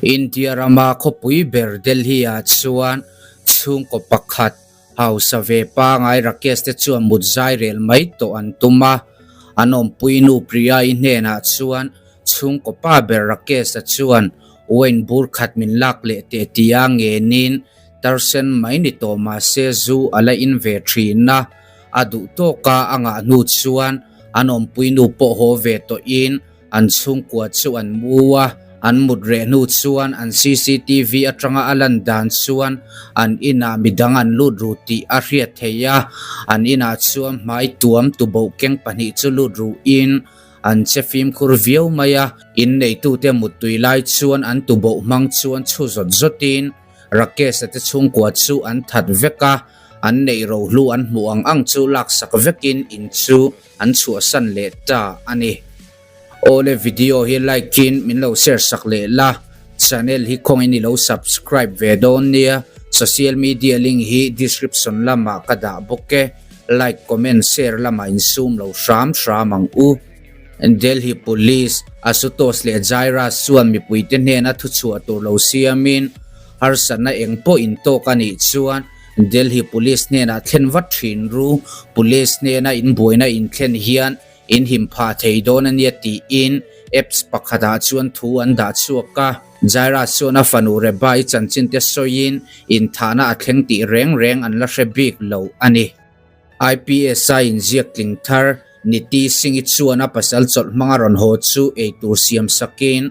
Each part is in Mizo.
India rama khawpui ber Delhi-ah chuan chhungkaw pakhat hausa ve pangai Rakesh te chuan mut zai rel mai tawh an tum a. An awmpui nu Priya-i hnenah chuan chhungkaw pa ber Rakesh-a chuan wine bur khat min lak leh teh tia ngenin tarsen mai ni tawh mahse zu a la in ve thin a. A duh tawka a ngah hnu chuan an awmpui nu pawh haw ve tawhin An chhungkua chu an mu a, an mut reh hnu chuan an cctv atanga a lan dan chuan an inah midang an lut ru tih a hriat theih a. An inah chuan hmai tuam tuboh keng pahnih chu lut ruhin an che fimkhur viau mai a. Inneitute muttui lai chuan an tuboh hmang chuan chhu zawt zawtin Rakesh-a te chhungkua chu an that vek a, an neih rohlu an hmuh ang ang chu laksak vekin in chu an chhuahsan leh ta a ni. Awle video hi like in min lo share sak leh la, channel hi khawngin i lo subscribe ve dawn nia, social media link hi description lamah ka dah bawk e, like comment share lamah insum lo hram hram ang u. Delhi Police, Ashutosh leh Jairaj chuan mipuite hnena thuchhuah tur lo siamin harsatna eng pawh intawk a nih chuan Delhi Police hnenah thlen vat thin ru, Police hnena inbuaina inthlen hian in him phah thei dawn a nia tiin apps pakhatah chuan thu an dah chhuak a. Jairaj chuan a fanu Reba-i chanchinte sawiin inthahna a thleng tih reng reng an la hre bik lo a ni. IPS-a inziak tling thar Niti Singh-i chuan a pasal chawlh hmanga rawn haw chu eitur siam sakin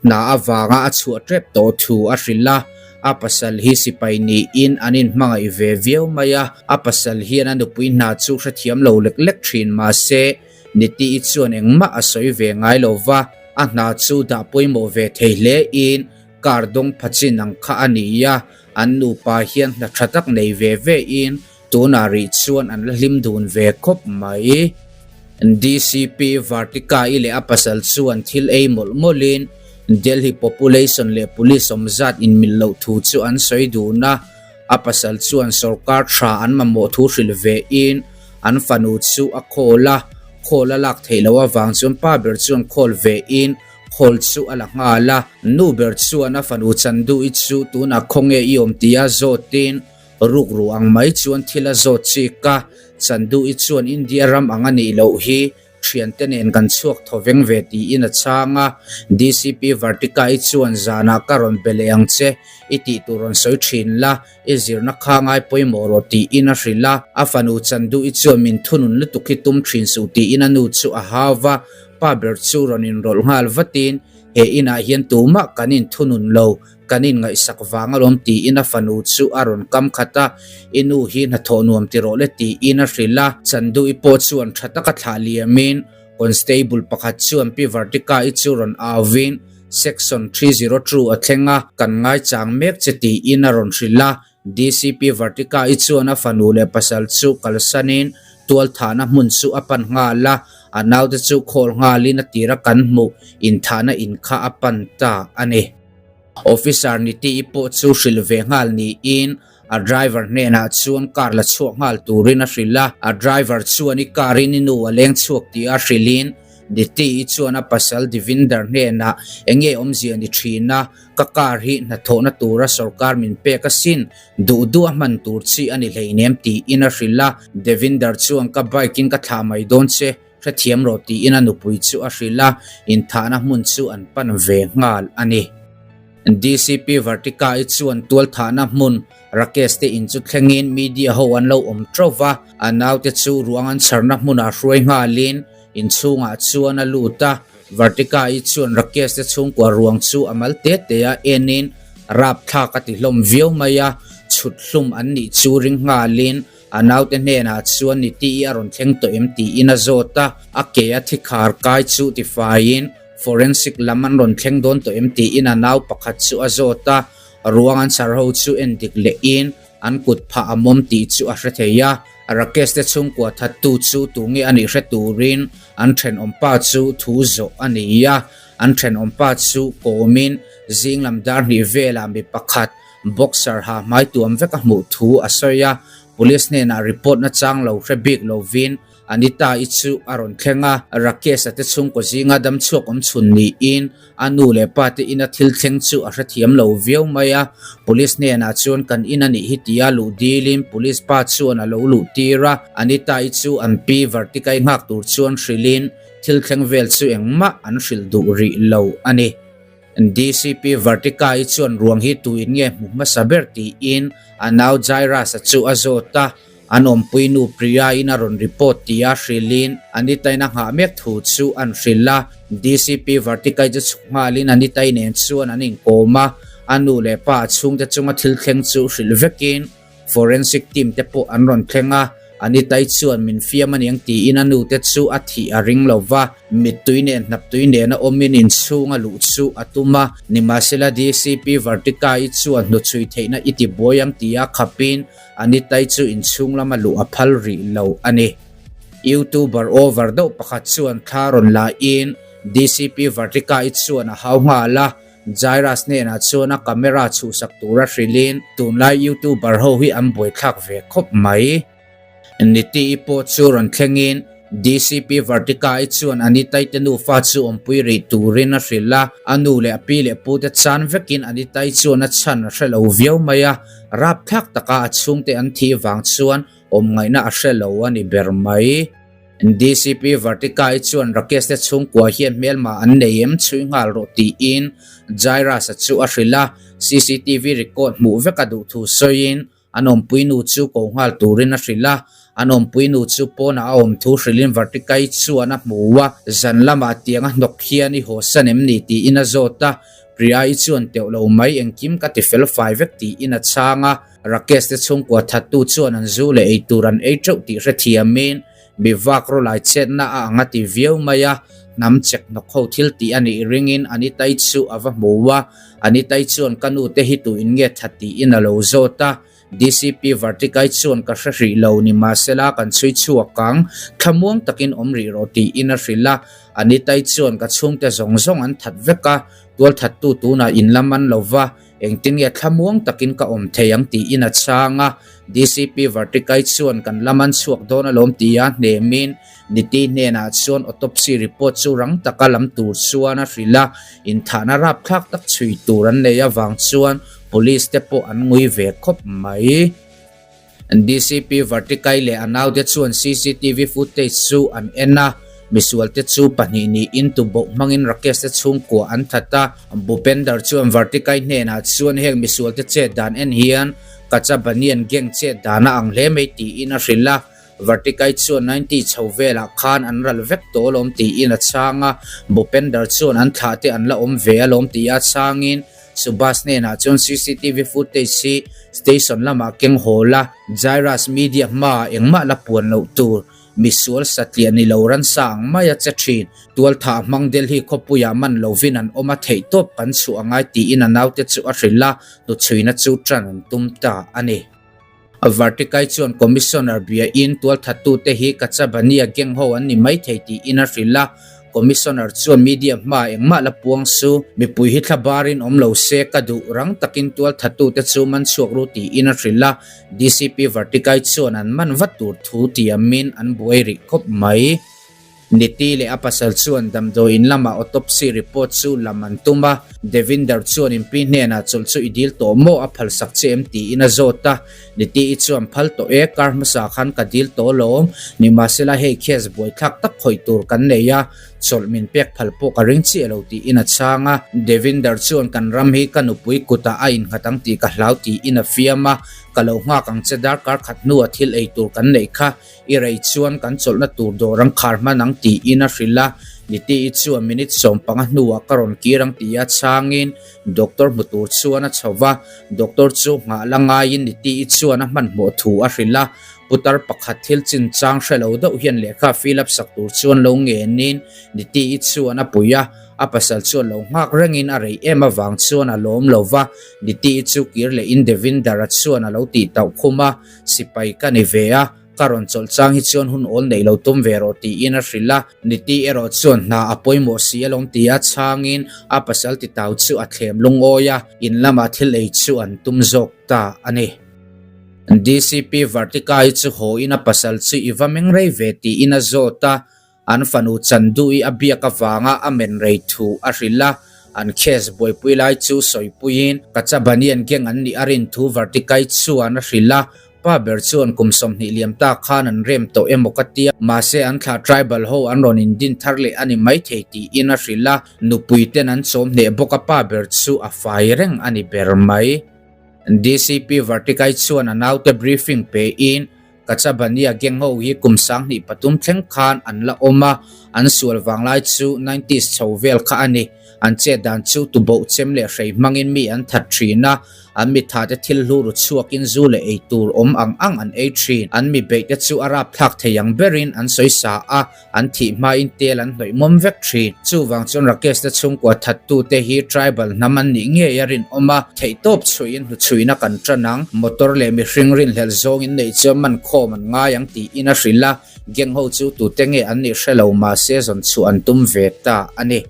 hna avanga a chhuah tep tawh thu a hrilh a. A pasal hi sipai niin an inhmangaih ve viau mai a, a pasal hian a nupui hna chu hrethiam lo lek lek thin mahse Niti-i chuan engmah a sawi ve ngai lo va, a hna chu dah pawimawh ve thei hle in kar dawng pha chin ang kha a ni a, an nupa hian hna tha tak nei ve ve in Tunah rih chuan an la hlim dun ve khawp mai. DCP Vartika-i leh a pasal chuan thil ei mawlh mawlhin Delhi population leh police awm zat inmil loh thu chu an sawi dun a. A pasal chuan sorkar tha an mamawh thu hrilh vein an fanu chu a call a. Call a lak theih loh avang chuan pa ber chuan call vein call chu a la nghal a. Nu ber chuan a fanu Chandu-i chu tunah khawnge i awm tia zawtin Rukru ang mai chuan thil a zawt chik a, Chandu-i chuan India ram ang a nih loh hi thiante nen kan chhuak thaw veng ve tiin a chhang a. DCP Vartika-i chuan zanah ka rawn be leh ang che, i tih tur rawn sawi thin la, i zirna kha ngai pawimawh rawh tiin a hrilh a. A fanu Chandu-i chuan min thunun lutuk hi tum thin suh tiin a nu chu a hau va, pa ber chu rawn inrawlh nghal vatin he inah hian tumah kan inthunun lo, Kan inngaihsak vang alawm tiin a fanu chu a rawn kam khat a, I nu hi hnathawh nuam ti rawh le tiin a hrilh a. Chanduhi pawh chuan tha taka thlah liamin Constable pakhat chuan Pi Vartika-i chu rawn auvin Section 302 a thleng a, kan ngaichang mek che tiin a rawn hrilh a. DCP Vartika-i chuan a fanu leh pasal chu kalsanin tualthahna hmun chu a pan nghal a, a naute chu khawl nghalin a tira kan hmuh inthahna in kha a pan ta a ni. Officer Niti-i pawh chu hrilh ve nghal niin a driver hnenah chuan car la chhuak nghal turin a hrilh a, a driver chuan i car in i nu a leng chhuak tih a hrilhin Niti-i chuan a pasal Devinder hnenah enge awmzia ni thin a, ka car hi hnathawhna tura sorkar min pek asin, duh duh a hman tur chi a ni hleinem tiin a hrilh a, Devinder chuan ka bike in ka thlah mai dawn che, Hrethiam rawh tiin a nupui chu a hrilh a, inthahna hmun chu an pan ve nghal a ni. DCP Vartika-i chuan tualthahna hmun Rakesh te in chu thlengin media ho an lo awm teuh va, a naute chu ruang an chharna hmunah hruai nghalin inchhungah chuan a lut a. Vartika-i chuan Rakesh te chhungkua ruang chu a mal te te a enin rapthlak a ti hlawm viau mai a, chhut hlum an nih chu ring nghalin A naute hnenah chuan Niti-i a rawn thleng tawh em tiin a zawt a, a ke a thi khar kai chu tifaiin forensic lam an rawn thleng dawn tawh em tiin a nau pakhat chu a zawt a, ruang an chhar ho chu en dik lehin an kut phah a mawm tih chu a hre thei a, Rakesh te chhungkua thattu chu tunge a nih hre turin an thenawmpa chu thu zawh a ni a, an thenawmpa chu kawmin zing lam dar hnih velah mi pakhat Boxer ha hmai tuam vek a hmuh thu a sawi a, Police hnenah report nachang lo hre bik lovin Anita-i chu a rawn thleng a, Rakesh-a te chhungkaw zinga damchhuak awm chhun niin a nu leh pa te ina thil thleng chu a hrethiam lo viau mai a. Police hnenah chuan kan in a nih hi tia luh dilin police pa chuan a lo luh tir a, Anita-i chu an pi Vartikai nghak tur chuan hrilhin thil thleng vel chu engmah an hrilh duh rih lo a ni. DCP Vartika-i chuan ruang hi tuin nge hmu hmasa ber tiin a nau Jairus-a chu a zawt a, an awmpui nu Priya-in a rawn report tia hrilhin Anita-in a nghah mek thu chu an hrilh a. DCP Vartika-i chu chhuk nghalin Anita-i nen chuan an inkawm a, a nu leh pa a chhungte chunga thil thleng chu hrilh vekin Forensic team te pawh an rawn thleng a, Anitai chuan min fiam aniang tiin a nu te chu a thih a ring lo va, mittui nen hnaptui nena awmin inchhung a luh chu a tum a, nimahsela DCP Vartika-i chuan hnuchhui theihna i ti buai ang tia khapin Anitai chu inchhung lama luh a phal rih lo a ni. Youtuber over deuh pakhat chuan thla rawn lain DCP Vartika-i chuan a hau nghal a, Jairus hnenah chuan a camera chhuhsak tura hrilhin tunlai youtuber ho hi an buaithlak ve khawp mai. Niti-i pawh chu rawn thlengin DCP Vartika-i chuan Anitai te nufa chu awmpui rih turin a hrilh a, a nu leh a pi leh pute chan vekin Anitai chuan a chhan a hre lo viau mai a, rapthlak taka a chhungte an thih vang chuan awm ngaihna a hre lo a ni ber mai. DCP Vartika-i chuan Rakesh te chhungkua hian hmelma an nei em chhui nghal rawh tiin Jairus-a chu a hrilh a, CCTV record hmuh vek a duh thu sawiin an awmpui nu chu ko nghal turin a hrilh a, an awmpui nu chu pawnah a awm thu hrilhin Vartika-i chuan a hmu a, zan lamah tiang a hnawk hian i haw san em ni tiin a zawt a, Priya-i chuan teuh lo mai engkim ka ti fel fai vek tiin a chhang a. Rakesh te chhungkua thattu chuan an zu leh ei tur an ei teuh tih hrethiamin mi vak rawlai chetna a ang a ti viau mai a, hnam chek hnawk ho thil tih a nih ringin Anitai chu a va hmu a, Anitai chuan ka nu te hi tu in nge that tiin a lo zawt a, DCP Vartikai chuan ka hre hrih lo nimahsela kan chhui chhuak ang, thlamuang takin awm rih rawh tiin a hrilh a, Anitai chuan ka chhungte zawng zawng an that vek a, tualthattu tunah in la man lo va, Engtin nge thlamuang takin ka awm thei ang tiin a chhang a, DCP Vartikai chuan kan lam an chhuak dawn alawm tia hnemin Niti hnenah chuan autopsy report chu rang taka lam tur chuan a hrilh a, inthahna rapthlak tak chhui tur an nei avang chuan police te pawh an ngui ve khawp mai. DCP Vartikai leh a naute chuan CCTV footage chu an en a, misualte chu pahnih niin tuboh hmangin Rakesh te chhungkua an that a. Bhupender chuan Vartikai hnenah chuan heng misualte chet dan en hian Kacha Banian gang chet dan a ang hle mai tiin a hrilh a. Vartikai chuan 90 chho velah khan an ral vek tawh alawm tiin a chhang a, Bhupender chuan an thlah te an la awm ve alawm tia chhangin Subhas hnenah chuan CCTV footage hi station lamah keng hawl a, Jairus media hmaah engmah la puan loh tur, misual satliah ni lo ransa ang mai a che thin. Tualthah hmang Delhi khawpuiah man lovin an awm a theih tawp kan chhuah a ngai tiin a naute chu a hrilh a, hnuchhuina chu tan an tum ta a ni. Vartikai chuan Commissioner biain tualthattute hi Kachabania gang ho an ni maithei tiin a hrilh a, Commissioner chuan media hmaah engmah la puang su, mipui hi thla barin awm lo se ka duh, rang takin tualthattute chu man chhuak ru tiin a hrilh a, DCP Vartikai chuan an man vat tur thu tiamin an buai rih khawp mai. Niti leh a pasal chuan damdawi in lamah autopsy report chu lam an tum a, Devinder chuan inpi hnenah chawlh chu i dil tawh maw a phalsak che em tiin a zawt a, Niti-i chuan phal tawh e, kar hmasa khan ka dil tawh alawm, nimahsela hei case buaithlak tak khawih tur kan nei a, chawlh min pek phal pawh ka ring chiah lo tiin a chhang a, Devinder chuan kan ram hi ka nupui kutah a innghat ang tih ka hlau tiin a fiam a, ka lo nghak ang che darkar khat hnua thil ei tur kan neih kha I rei chuan kan chawlhna tur dawr ang khar hman ang tiin a hrilh a, Niti-i chuan minute 15 hnuah ka rawn kir ang tia chhangin doctor hmu tur chuan a chho va, doctor chu nghah la ngaiin Niti-i chuan a hmanhmawh thu a hrilh a, putar pakhat thil chinchang hre lo deuh hian lehkha fill up sak tur chuan lo ngenin Niti-i chuan a pui a, a pasal chuan lo nghak rengin a rei em avang chuan a lawm lo va, Niti-i chu kir lehin Devinder-a chuan a lo tih tauh khum a. Sipai ka ni ve a, ka rawn chawlh chang hi chuan hun awl neih lo tum ve rawh tiin a hrilh a, Niti erawh chuan hna a pawimawh si alawm tia chhangin a pasal titau chu a thlem lungawi a, in lama thil ei chu an tum zawk ta a ni. DCP Vartika-i chu haw in a pasal chu i va meng rei ve tiin a zawt a, an fanu Chandu-i a biak avanga a men rei thu a hrilh a, an case buaipui lai chu sawipuiin Kachabanian gang an nih a rin thu Vartika-i chuan a hrilh a, Pa ber chuan kum 20 liam ta khan an rem tawh emaw ka tia, mahse an thlah tribal ho an rawn indin thar leh a ni maithei tiin a hrilh a, nupui ten an chawm hneh bawk a pa ber chu a fai reng a ni ber mai. DCP Vartikai chuan a naute briefing pe in Kachabania gang ho hi kum 23 thleng khan an la awm a, an sual vanglai chu nineties chho vel kha a ni. An chet dan chu tuboh chem leh hrei hmangin mi an that thin a, an mitha te thil hlu ru chhuakin zu leh ei tur awm ang ang an ei thin. An mi beih te chu a rapthlak thei ang berin an sawi sa a, an thih hmain tel an hnawih mawm vek thin. Chuvang chuan Rakesh te chhungkua thattu te hi tribal hnam an nih ngei a rinawm a, theihtawp chhuihin hnuchhuihna kan tan ang. Motor leh mihring rinhlelh zawngin neih chuan man khawm an ngai ang tiin a hrilh a. Gang ho chu tute nge an nih hre lo mahse zawn chhuah an tum ve ta a ni.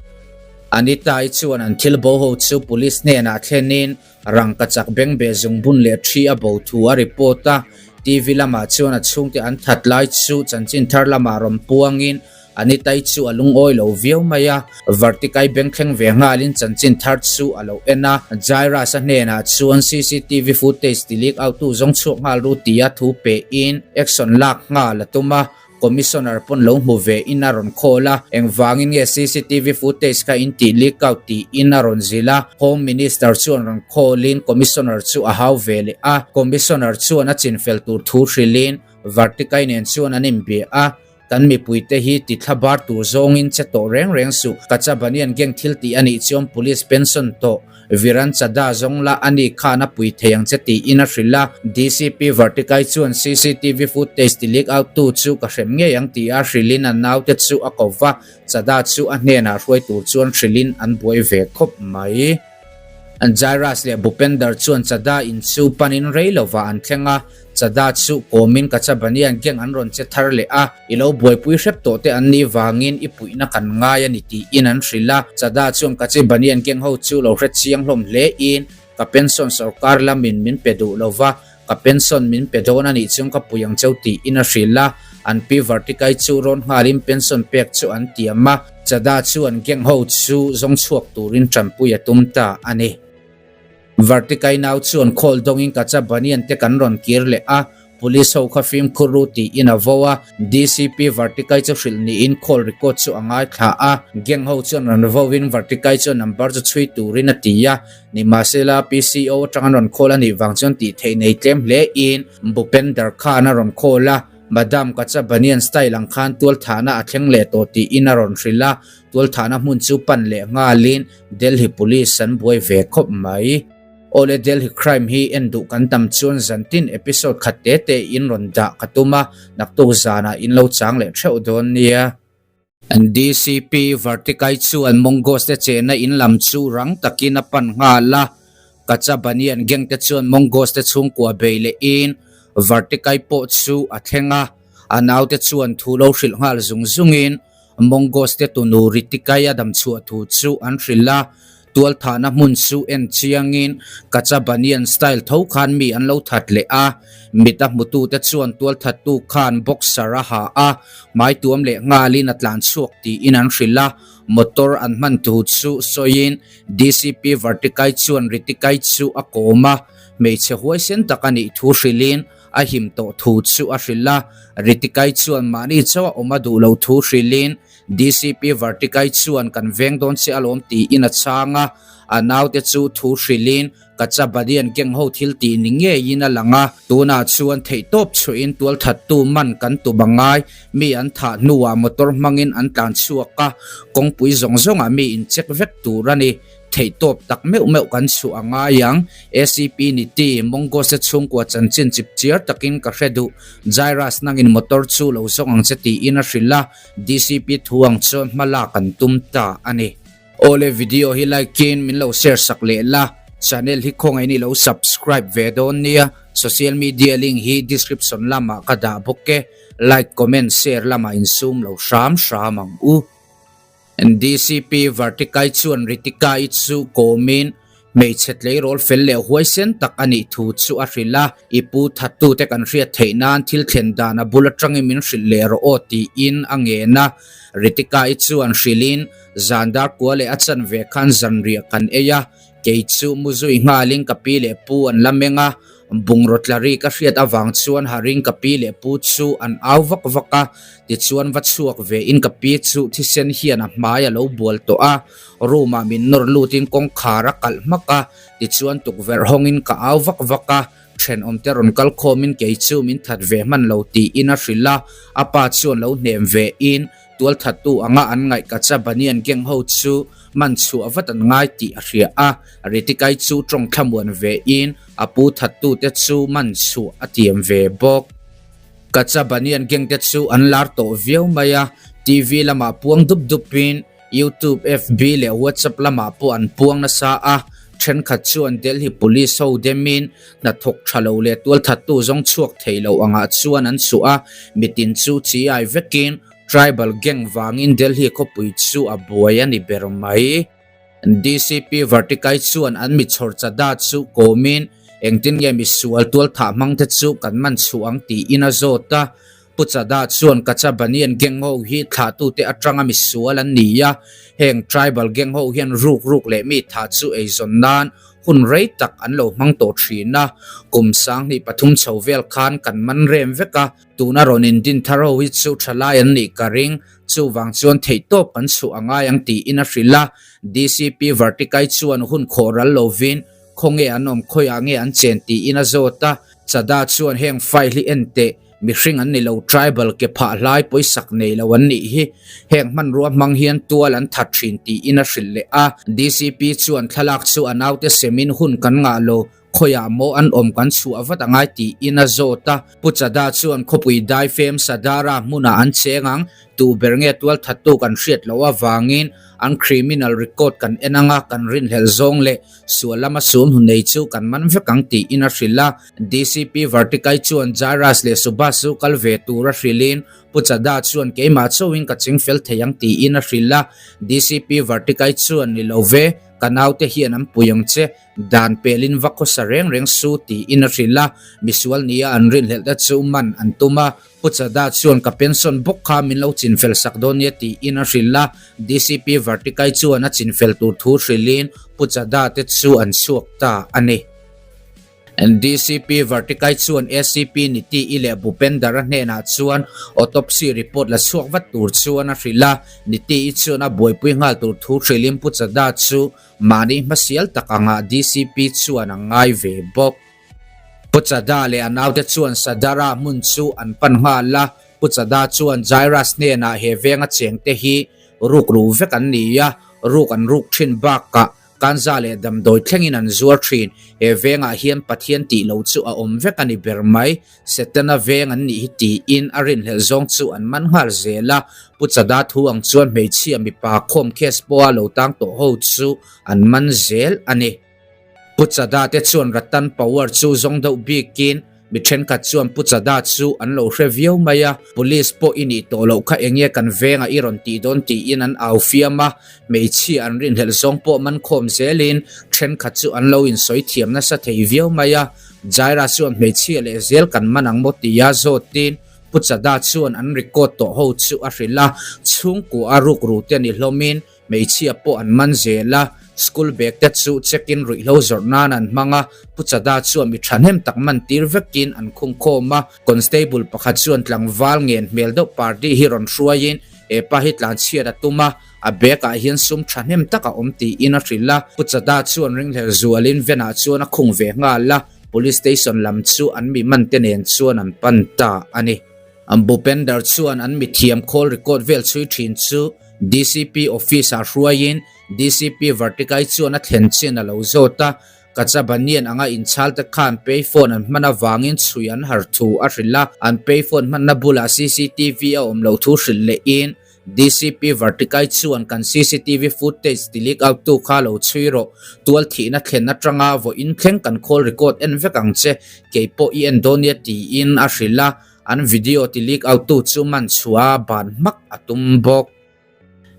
Anita-i chuan an thil bo ho chu police hnenah thlenin rangkachak bengbeh zungbun leh thi a bo thu a report a. TV lamah chuan a chhungte an that lai chu chanchin thar lamah rawn puangin Anita-i chu a lungawi lo viau mai a. Vartikai bengthleng ve nghalin chanchin thar chu a lo en a. Jairus-a hnenah chuan cctv footage ti leak out tu zawng chhuak nghal ru tia thu pehin action lak nghal a tum a. Commissioner pawn lo hmu ve in a rawn call a, engvangin nge cctv footage kha in tih leak out tiin a rawn zilh a. Home Minister chuan rawn call in Commissioner chu a hau ve leh a. Commissioner chuan a chinfel tur thu hrilhin Vartikai nen chuan an inbia a. Kan mipuite hi ti thla bar tur zawngin che tawh reng reng suh. Kachabanian gang thil tih a nih chuan police pension tawh Viran Chadha zawng la a ni khan a pui thei ang che tiin a hrilh a. DCP Vartikai chuan cctv footage ti leak out tu chu ka hrem ngei ang tia hrilhin a naute chu a ko va, Chadha chu a hnenah hruai tur chuan hrilhin an buai ve khawp mai. Jairus leh Bhupender chuan Chadha in chu panin rei lovah an thleng a, Chadha chu kawmin Kachabanian gang an rawn che thar leh a, i lo buaipui hrep tawh te an nih vangin i puihna kan ngai a ni tiin an hrilh a. Chadha chuan Kachabanian gang ho chu lo hre chiang hlawm hle in, Ka pension sorkar lamin min pe duh lova, ka pension min pe dawn a nih chuan ka pui ang cheu tiin a hrilh a. An pi Vartikai chu rawn nghalin pension pek chu an tiam a. Chadha chuan gang ho chu zawng chhuak turin tanpui a tum ta a ni. Vartikai nau chuan khawl dawngin Kachabanian te kan rawn kir leh a, police ho kha fimkhur ru tiin a vo a. DCP Vartikai chu hrilh niin call record chu a ngaithla a. Gang ho chuan rawn vo in Vartikai chuan number chu chhui turin a ti a. Nimahsela PCO atang an rawn call a nih vang chuan tih theih nei tlem hle in Bhupender Khan a rawn call a. Madam Kachabanian style ang khan tualthahna a thleng leh tawh tiin a rawn hrilh a, tualthahna hmun chu pan leh nghalin Delhi Police an buai ve khawp mai. Awle Delhi Crime hi en duh kan tam chuan zantin episode khat te te in rawn dah ka tum a, naktuk zanah in lo chang leh theuh dawn nia. DCP Vartikai chuan Mongoose te chehna in lam chu rang takin a pan nghal a, Kachabanian gang te chuan Mongoose te chhungkua bei leh in Vartikai pawh chu a thleng a, a naute chuan thu lo hrilh nghal zung zungin Mongoose te tunu Ritikai a damchhuah thu chu an hrilh a, Tualthahna hmun chu en chiangin Kachabanian style tho khan mi an lo that leh a, mit a hmutute chuan tualthattu khan boxer a ha a, hmai tuam leh nghalin a tlan chhuak tiin an hrilh a, motor an hman thu chu sawiin DCP Vartikai chuan Ritikai chu a kawm a, hmeichhe huaisen tak a nih thu hrilhin a him tawh thu chu a hrilh a, Ritikai chuan mahni chauh a awm a duh loh thu hrilhin DCP Vartikai chuan kan veng dawn che alawm tiin a chhang a, a naute chu thu hrilhin Kachabadian gang ho thil tih ni ngeiin a lang a, tunah chuan theihtawp chhuahin tualthattu man kan tum a ngai, mi an thah hnuah motor hmangin an tlan chhuak a, kawngpui zawng zawngah mi in check vek tur a ni. Theihtawp tak meuh meuh kan chhuah a ngai ang. ACP Niti, Mongose chhungkua chanchin chip chiar takin ka hre duh. Jairus nangin motor chu lo zawng ang che tiin a hrilh a, DCP thu ang chuan hma lak an tum ta a ni. Awle video hi like in min lo share sak leh la, channel hi khawngaih in i lo subscribe ve dawn nia, social media link hi description lamah ka dah bawk e, like comment share lamah insum lo hram hram ang u. DCP Vartikai chuan Ritika-i chu kawmin Hmeichhe tleirawl fel leh huaisen tak a nih thu chu a hrilh a, I pu thattute kan hriat theih nan thil thlen dan a bul atangin min hrilh leh rawh aw tiin a ngen a. Ritika-i chuan hrilhin, Zan dar kua leh a chanve khan zanriah kan ei a, kei chu mu zui nghalin ka pi leh pu an la meng a, bungraw tla ri ka hriat avang chuan haring ka pi leh pu chu an au vak vak a, tichuan va chhuak ve in ka pi chu thisen hian a hmai a lo bual tawh a, room ah min nawr lutin kawngkhar a kalh hmak a, tichuan tukverh hawngin ka au vak vak a, thenawmte rawn kal khawmin kei chu min that ve hman lo tiin a hrilh a, a pa chuan lo hnem ve in tualthattu anga an ngaih Kacha Banian gang ho chu man chhuah vat an ngai tih a hria a, Ritikai chu tawng thlamuan ve in a pu thattute chu man chhuah a tiam ve bawk. Kacha Banian gang te chu an lar tawh viau mai a, TV lamah puang dup dup in YouTube, FB leh WhatsApp lamah pawh an puang nasa a, thenkhat chuan Delhi Police ho demin hnathawk tha lo leh tualthattu zawng chhuak thei lo angah chuan an chhuah a, mitin chu chi-ai vekin tribal gang vangin Delhi khawpui chu a buai a ni ber mai. DCP Vartikai chuan an mi chhawr chada chu kawmin engtin nge misual tualthah hmangte chu kan man chhuah ang tiin a zawt a, Pu Chada chuan Kacha Banian gang ho hi thlahtute atanga misual an ni a, heng tribal gang ho hian ruk ruk leh mi tha chu eizawn nan hun rei tak an lo hmang tawh thin a, kum 2003 chho vel khan kan man rem vek a, tuna rawn indin thar ho hi chu thalai an nih ka ring, chuvang chuan theihtawp kan chhuah a ngai ang tiin a hrilh a, DCP Vartikai chuan hun khawh ral lovin khawnge an awm khawiah nge an chen tiin a zawt a, Chada chuan heng file hi en teh. Mihring an ni lo, tribal ke phah hlai pawisak nei lo an nih hi. Heng hmanrua hmang hian tual an that thin tiin a hrilh leh a. DCP chuan thlalak chu a naute semin hun kan ngah lo, khawiah maw an awm kan chhuah vat angai tiin a zawt a. Pu Chada chuan khawpui daifem Sadara hmunah an cheng ang, tu ber nge tual thattu kan hriat loh avangin an criminal record kan en anga kan rinhlelh zawng leh sual lama sum hnu nei chu kan man vek ang tiin a hrilh a. DCP Vartikai chuan Jairus leh Subhas chu kal ve tur a hrilhin Pu Chada chuan keimah chauhin ka ching fel thei ang tiin a hrilh a. DCP Vartikai chuan ni lo ve, ka naute hian an pui ang che, dan pelin va khawsa reng reng su tiin a hrilh a. Misual nia an rinhlelh te chu man an tum a. Pu Chada chuan ka pension bawk kha min lo chinfel sak dawn nia tiin a hrilh a. DCP Vartikai chuan a chinfel tur thu hrilhin Pu Chada te chu an chhuak ta a ni. DCP Vartikai chuan ACP Niti-i leh Bhupendar-a hnenah chuan autopsy report la chhuak vat tur chuan a hrilh a. Niti-i chuan a buaipui nghal tur thu hrilhin Pu Chada chu mahni hmasial tak angah DCP chuan a ngai ve bawk. Pu Chada leh a naute chuan Sadara hmun chu an pan nghal a. Pu Chada chuan Jairus hnenah he venga chengte hi ruk ru vek an ni a, ruk an ruk thin bakah Kanza leh damdawi thlengin an zuar thin. He vengah hian Pathian tih lo chu a awm vek a ni ber mai. Setana veng an nih hi tiin a rinhlelh zawng chu an man nghal zel a. Pu Chada thu ang chuan hmeichhia mipa khawm case pawha lo tang tawh ho chu an man zel a ni. Pu Chada te chuan Ratan Power chu zawng deuh bikin Mi thenkhat chuan Pu Chada chu an lo hre viau mai a, Police pawh i nih tawh loh kha enge kan vengah i rawn tih dawn tiin an au fiam a, hmeichhia an rinhlelh zawng pawh man khawm zelin thenkhat chu an lo insawi thiam nasa thei viau mai a, Jaira chuan hmeichhia leh zel kan man ang maw tia zawtin Pu Chada chuan an record tawh ho chu a hrilh a, chhungkua a rukru te ni hlawmin Hmeichhia pawh an man zel a, school bag te chu check in ruihhlo zawrh nan an hmang a, Pu Chada chuan mi thahnem tak man tir vekin an khung khawm a, constable pakhat chuan tlangval ngen hmel deuh party hi rawn hruaiin he pa hi tlanchhiat a tum a, a bag ah hian sum thahnem tak a awm tiin a hrilh a, Pu Chada chuan ringhlel zualin van ah chuan a khung ve nghal a, police station lam chu an mi man te nen chuan an pan ta a ni. Bhupender chuan an mithiam khawl record vel chhui thin chu DCP office ah hruaiin DCP Vartikai chuan a thlen chin a lo zawt a, Kachabanian anga inchhal te khan payphone an hman avangin chhui an har thu a hrilh a, an payphone hmanna bulah cctv a awm loh thu hrilh lehin DCP Vartikai chuan kan cctv footage ti leak out tu kha lo chhui rawh, tual thihna thlen atanga vawiin thleng kan call record en vek ang che, keipawh i en dawn nia tiin a hrilh a. An video ti leak out tu chu man chhuah a ban hmak a tum bawk.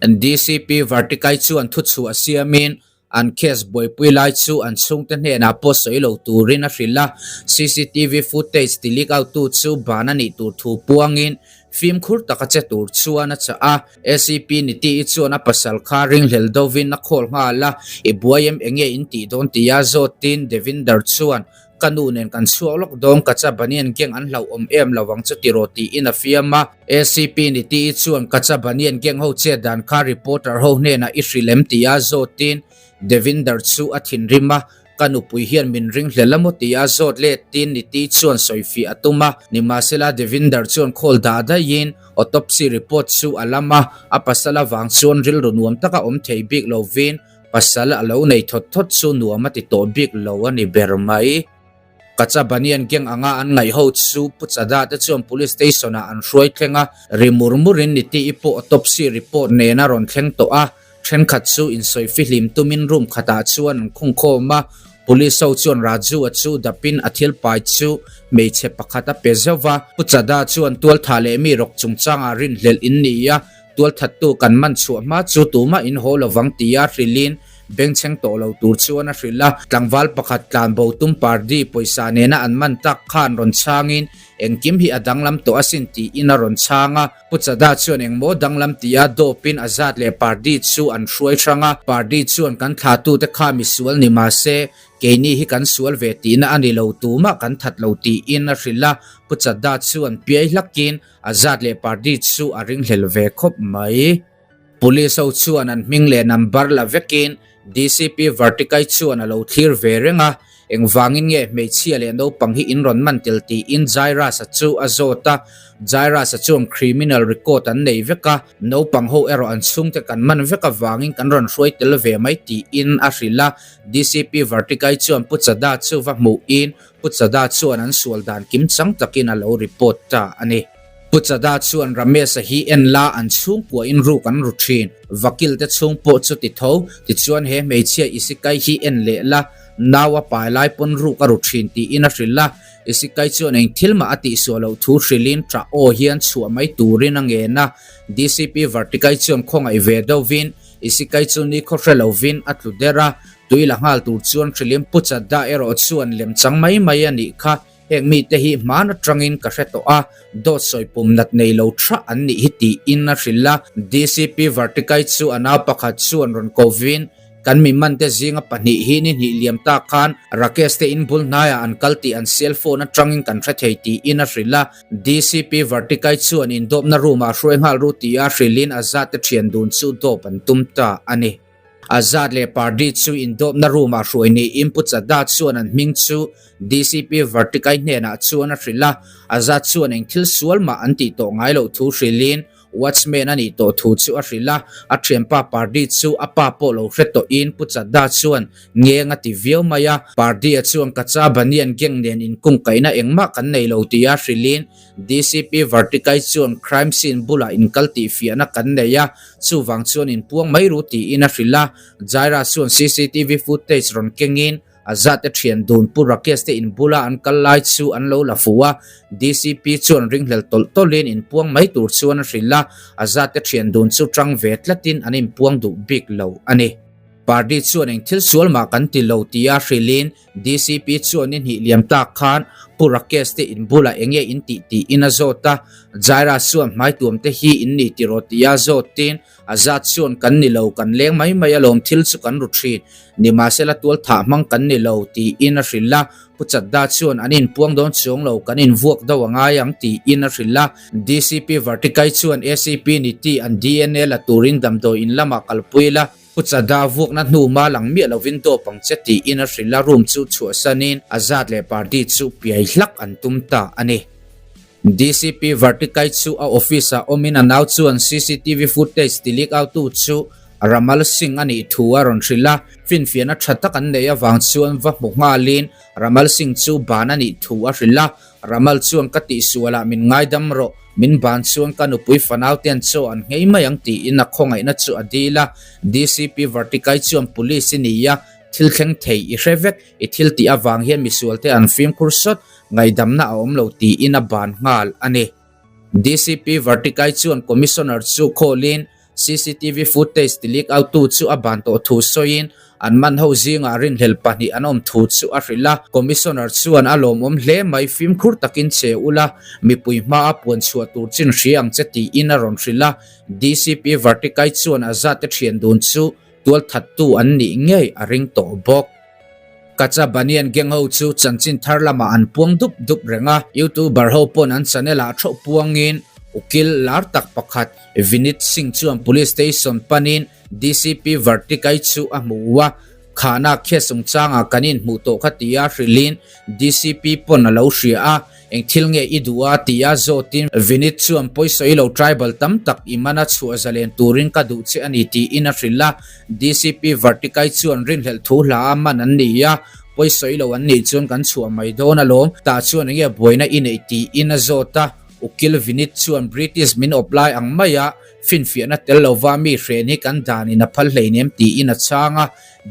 DCP Vartikai chuan thuchhuah siamin An case buaipui lai chu an chhungte hnenah pawh sawi lo turin a hrilh a, cctv footage ti leak out tu chu ban a nih tur thu puangin fimkhur taka che tur chuan a chah a. ACP Niti-i chuan a pasal kha ringhlel dovin a khawl nghal a, I buai em enge in tih dawn tia zawtin Devinder chuan Ka nu nen kan chhuak lawk dawn Kacha Banian gang an hlauhawm em lo ang chu tiraw tiin a fiam a. ACP Niti-i chuan Kacha Banian gang ho chet dan kha reporter ho hnenah i hrilh em tia zawtin Devinder chu a thinrim a, ka nupui hian min ringhlel a maw tia zawt letin Niti chuan sawifiah a tum a. Nimahsela Devinder chuan khawl dah daihin autopsy report chu a lam a, a pasal avang chuan rilru nuam taka awm thei bik lovin Pasal a lo nei thawt thawt chu nuam a ti tawh bik lo a ni ber mai. Kacha Banian gang anga an ngaih ho chu Pu Chada te chuan Police Station ah an hruai thleng a, ri mur mur in Niti-i pawh autopsy report nen a rawn thleng tawh a, thenkhat chu insawi fihlim tumin room khatah chuan an khung khawm a, Police ho chuan Raju-a chu dapin a thil pai chu hmeichhe pakhat a pe zeuh va, Pu Chada chuan tualthah leh mi rawk chungchangah rinhlelh in ni a, Tualthattu kan man chhuah hma chu tumah in haw lovang tia hrilhin bengchheng tawh lo tur chuan a hrilh a. Tlangval pakhat tlanbo tum party pawisa nena an man tak khan rawn chhangin engkim hi a danglam tawh asin tiin a rawn chhang a. Pu Chada chuan engmaw danglam tia dawpin a zat leh party chu an hruai hrang a. Party chuan kan thlatute kha misual ni mahse Keini hi kan sual ve tihna a ni lo tumah kan that lo tiin a hrilh a. Pu Chada chuan piai hlakin A zat leh party chu a ringhlel ve khawp mai. Police ho chuan an hming leh number la vekin DCP Vartikai chuan a lo thlir ve reng a, engvangin nge hmeichhia leh naupang hi in rawn man tel tiin Jairus-a chu a zawt a, Jairus-a chuan criminal record an nei vek a, naupang ho erawh an chhungte kan man vek avangin kan rawn hruai tel ve mai tiin a hrilh a, DCP Vartikai chuan Pu Chada chu va hmuhin Pu Chada chuan an sual dan kim chang takin a lo report ta a ni. Pu Chada chuan Ramesh-a hi en la an chhungkua in ruk an ru thin. Vakil te chhung pawh chu ti tho, tichuan he hmeichhia Isikai hi en leh la, nau a pai lai pawn ruk a ru thin tiin a hrilh a. Isikai chuan eng thil mah a tihsuah loh thu hrilhin ṭah aw hian chhuah mai turin a ngen a. DCP Vartikai chuan khawngaih ve deuhvin Isikai chu ni khaw hre lovin a tlu der a. Tui la nghal tur chuan hrilhin Pu Chadda erawh chuan lem chang mai mai a nih kha, heng mite hi hman atangin ka hre tawh a, dawt sawi pum nat nei lo tha an nih hi tiin a hrilh a. DCP Vartikai chu a nau pakhat chuan rawn kovin, Kan mi mante zinga pahnih hi ni hnih liam tak khan Rakesh te in bul hnaiah an kal tih an cell phone atangin kan hre thei tiin a hrilh a. DCP Vartikai chuan indawpna room ah hruai nghal ru tia hrilhin a zate thian dun chu dawp an tum ta a ni. Azad leh Pardi chu indawpna room ah hruai niin Pu Chada chuan an hming chu DCP Vartikai hnenah chuan a hrilh a, Azad chuan eng thil sual mah an tih tawh ngai loh thu hrilhin watchman a nih tawh thu chu a hrilh a, a thianpa Pardi chu a pa pawh lo hre tawhin Pu Chada chuan ngeng a ti viau mai a, Pardi-a chuan Kacha Banian gang nen inkungkaihna engmah kan nei lo tia hrilhin DCP Vartikai chuan crime scene bulah inkal tih fiahna kan nei a, chuvang chuan inpuang mai ru tiin a hrilh a. Jaira chuan cctv footage rawn kengin a zate thian dun Pu Rakesh te in bula an kal lai chu an lo la fuh a. DCP chuan ringhlel tawlh tawlhin inpuang mai tur chuan a hrilh a, a zate thian dun chu tang ve tlatin an inpuang duh bik lo a ni. Party chuan eng thil sual mah kan ti lo tia hrilhin DCP chuan ni hnih liam tak khan Pu Rakesh te in bulah eng nge in tih tiin a zawt a, Jaira chuan hmaituam te hi in ni tiraw tia zawtin a zat chuan kan ni lo kan leng mai mai alawm thil chu kan ru thin nimahsela tual thah hmang kan ni lo tiin a hrilh a, Pu Chadda chuan an inpuang dawn chuang lo kan invuak do a ngai ang tiin a hrilh a, DCP Vartikai chuan ACP Niti an DNA la turin damdawi in lamah kalpui la. Pu Chada vuakna hnu ma lang miah lovin dawp ang che tiin a hrilh a, room chu chhuahsanin a zat leh party chu piai hlak an tum ta a ni. DCP Vartikai chu a office ah awmin a nau chuan cctv footage ti leak out tu chu Ramal Singh a nih thu a rawn hrilh a, finfiahna tha tak an neih avang chuan va hmu nghalin Ramal Singh chu ban a nih thu a hrilh a, Ramal chuan ka tihsualah min ngaidam rawh, min ban chuan ka nupui fanau ten chaw an nghei mai ang tiin a khawngaihna chu a dil a. DCP Vartikai chuan Police i ni a, thil thleng thei i hre vek, i thil tih avang hian misualte an fimkhur sawt, ngaidamna a awm lo tiin a ban nghal a ni. DCP Vartikai chuan Commissioner chu call in. CCTV footage ti leak out tu chu a ban tawh thu sawiin an man ho zingah rinhlel pahnih an awm thu chu a hrilh a. Commissioner chuan a lawmawm hle mai, fimkhur takin che ula, mipui hmaa puan chhuah tur chin hria ang che tiin a rawn hrilh a. DCP Vartikai chuan a zate thian dun chu tualthattu an nih ngei a ring tawh bawk. Kacha Banian gang ho chu chanchin thar lamah an puang dup dup reng a, YouTuber ho pawn an channel ah theuh puangin ukil lar tak pakhat Vinit Singh chuan police station panin DCP Vartikai chu a hmu a, Khana case chungchangah kan inhmuh tawh kha tia hrilhin DCP pawn a lo hria a, Eng thil nge i duh a? tia zawtin Vinit chuan pawisawi lo tribal tam tak i mana chhuah zalen turin ka duh che a ni tiin a hrilh a. DCP Vartikai chuan rinhlelh thu hla a man an ni a, pawisawi lo an nih chuan kan chhuah mai dawn alawm, tah chuan enge buaina i neih tiin a zawt a. Ukil Vinit chuan British min awp lai ang maia finfiahna tel lova mi hren hi kan danin a phal hleinem tiin a chhang a.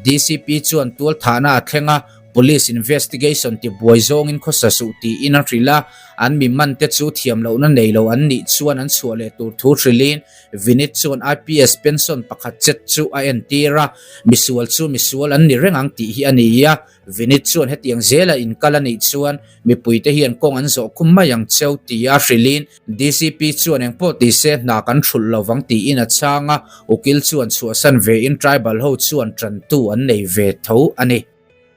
DCP chuan tualthahna a thleng a, Police investigation ti buai zawngin khawsa suh tiin a hrilh a, an mi man te chu thiam lohna nei lo an nih chuan an chhuah leh tur thu hrilhin Vinit chuan IPS pension pakhat chet chu a entir a, misual chu misual an ni reng ang tih hi a ni a, Vinit chuan hetiang zela inkal a nih chuan mipuite hian kawng an zawh khum mai ang cheu tia hrilhin DCP chuan engpawh ti se hna kan hrulh lovang tiin a chhang a, ukil chuan chhuahsan vein tribal ho chuan tantu an nei ve tho a ni.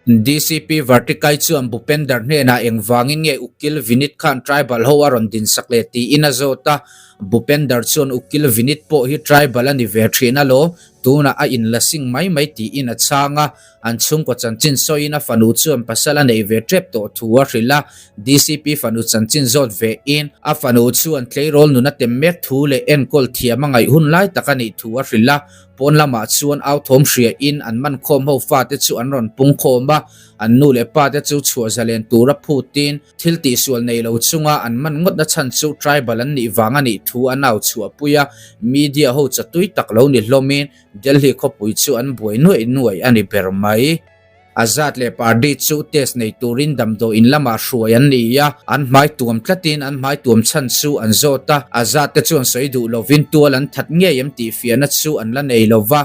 DCP Vartikai chuan Bhupender hnenah engvangin nge Ukil Vinit khan tribal ho a rawn dinsak leh tiin a zawt a. Bhupender chuan Ukil Vinit pawh hi tribal a ni ve thin alawm, tunah a inla sing mai mai tiin a chhang a. An chhungkaw chanchin sawiin a fanu chuan pasal a nei ve tep tawh thu a hrilh a. DCP fanu chanchin zawt vein a fanu chuan tleirawl nun a tem mek thu leh enkawl thiam a ngaih hun lai tak a nih thu a hrilh a. Pawn lamah chuan au thawm hria in an man khawm ho fate chu an rawn pung khawm a, an nu leh pa te chu chhuah zalen tura phut in thil tihsual nei lo chunga an man ngawtna chhan chu tribal an nih vang a nih thu an au chhuah pui a, media ho chatui tak lo ni hlawm in Delhi khawpui chu an buai nuaih nuaih a ni ber mai. Azad leh Pardi chu test nei turin damdawi in lamah hruai an ni a, an hmai tuam tlatin an hmai tuam chhan chu an zawt a, Azad te chuan sawi duh lovin tual an that ngei em tih fiahna chu an la nei lo va,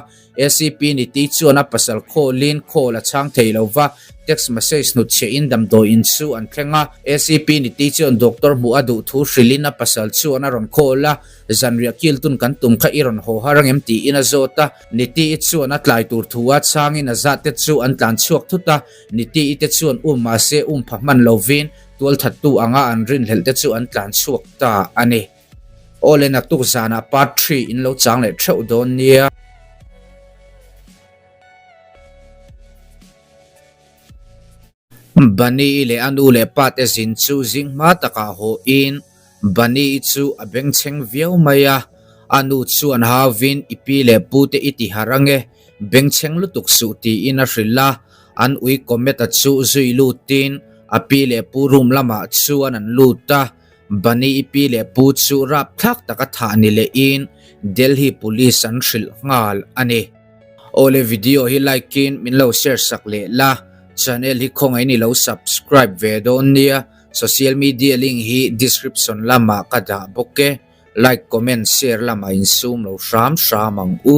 ACP Niti chuan a pasal khawlin call a chhang thei lo va, text message hnutchhiah in damdawi in chu an thleng a, ACP Niti chuan doctor hmuh a duh thu hrilhin a pasal chuan a rawn call a, zanriah kiltun kan tum kha i rawn haw har angem tiin a zawt a. Niti-i chuan a tlai tur thu a chhangin a zat te chu an tlan chhuak thut a, Niti-i te chuan um mahse um pha hman lovin tualthattu anga an rinhlelh te chu an tlan chhuak ta a ni. Awle naktuk zanah part three in lo chang leh theuh dawn nia. Bunny-i leh a nu leh pa te zin chu zing hma takah haw in Bunny-i chu a bengchheng viau mai a, a nu chuan hauvin i pi leh pu te i ti harh ange, bengchheng lutuk suh tiin a hrilh a, an ui Comet-a chu zui lutin a pi leh pu room lamah chuan an lut a, Bunny-i pi leh pu chu rapthlak taka thah ni lehin Delhi Police an hrilh nghal a ni. Awle video hi like in min lo share sak leh la, channel hi khawngaih in i lo subscribe ve dawn nia, social media link hi description lamah ka dah bawk e, like comment share lamah in sum lo hram hram ang u.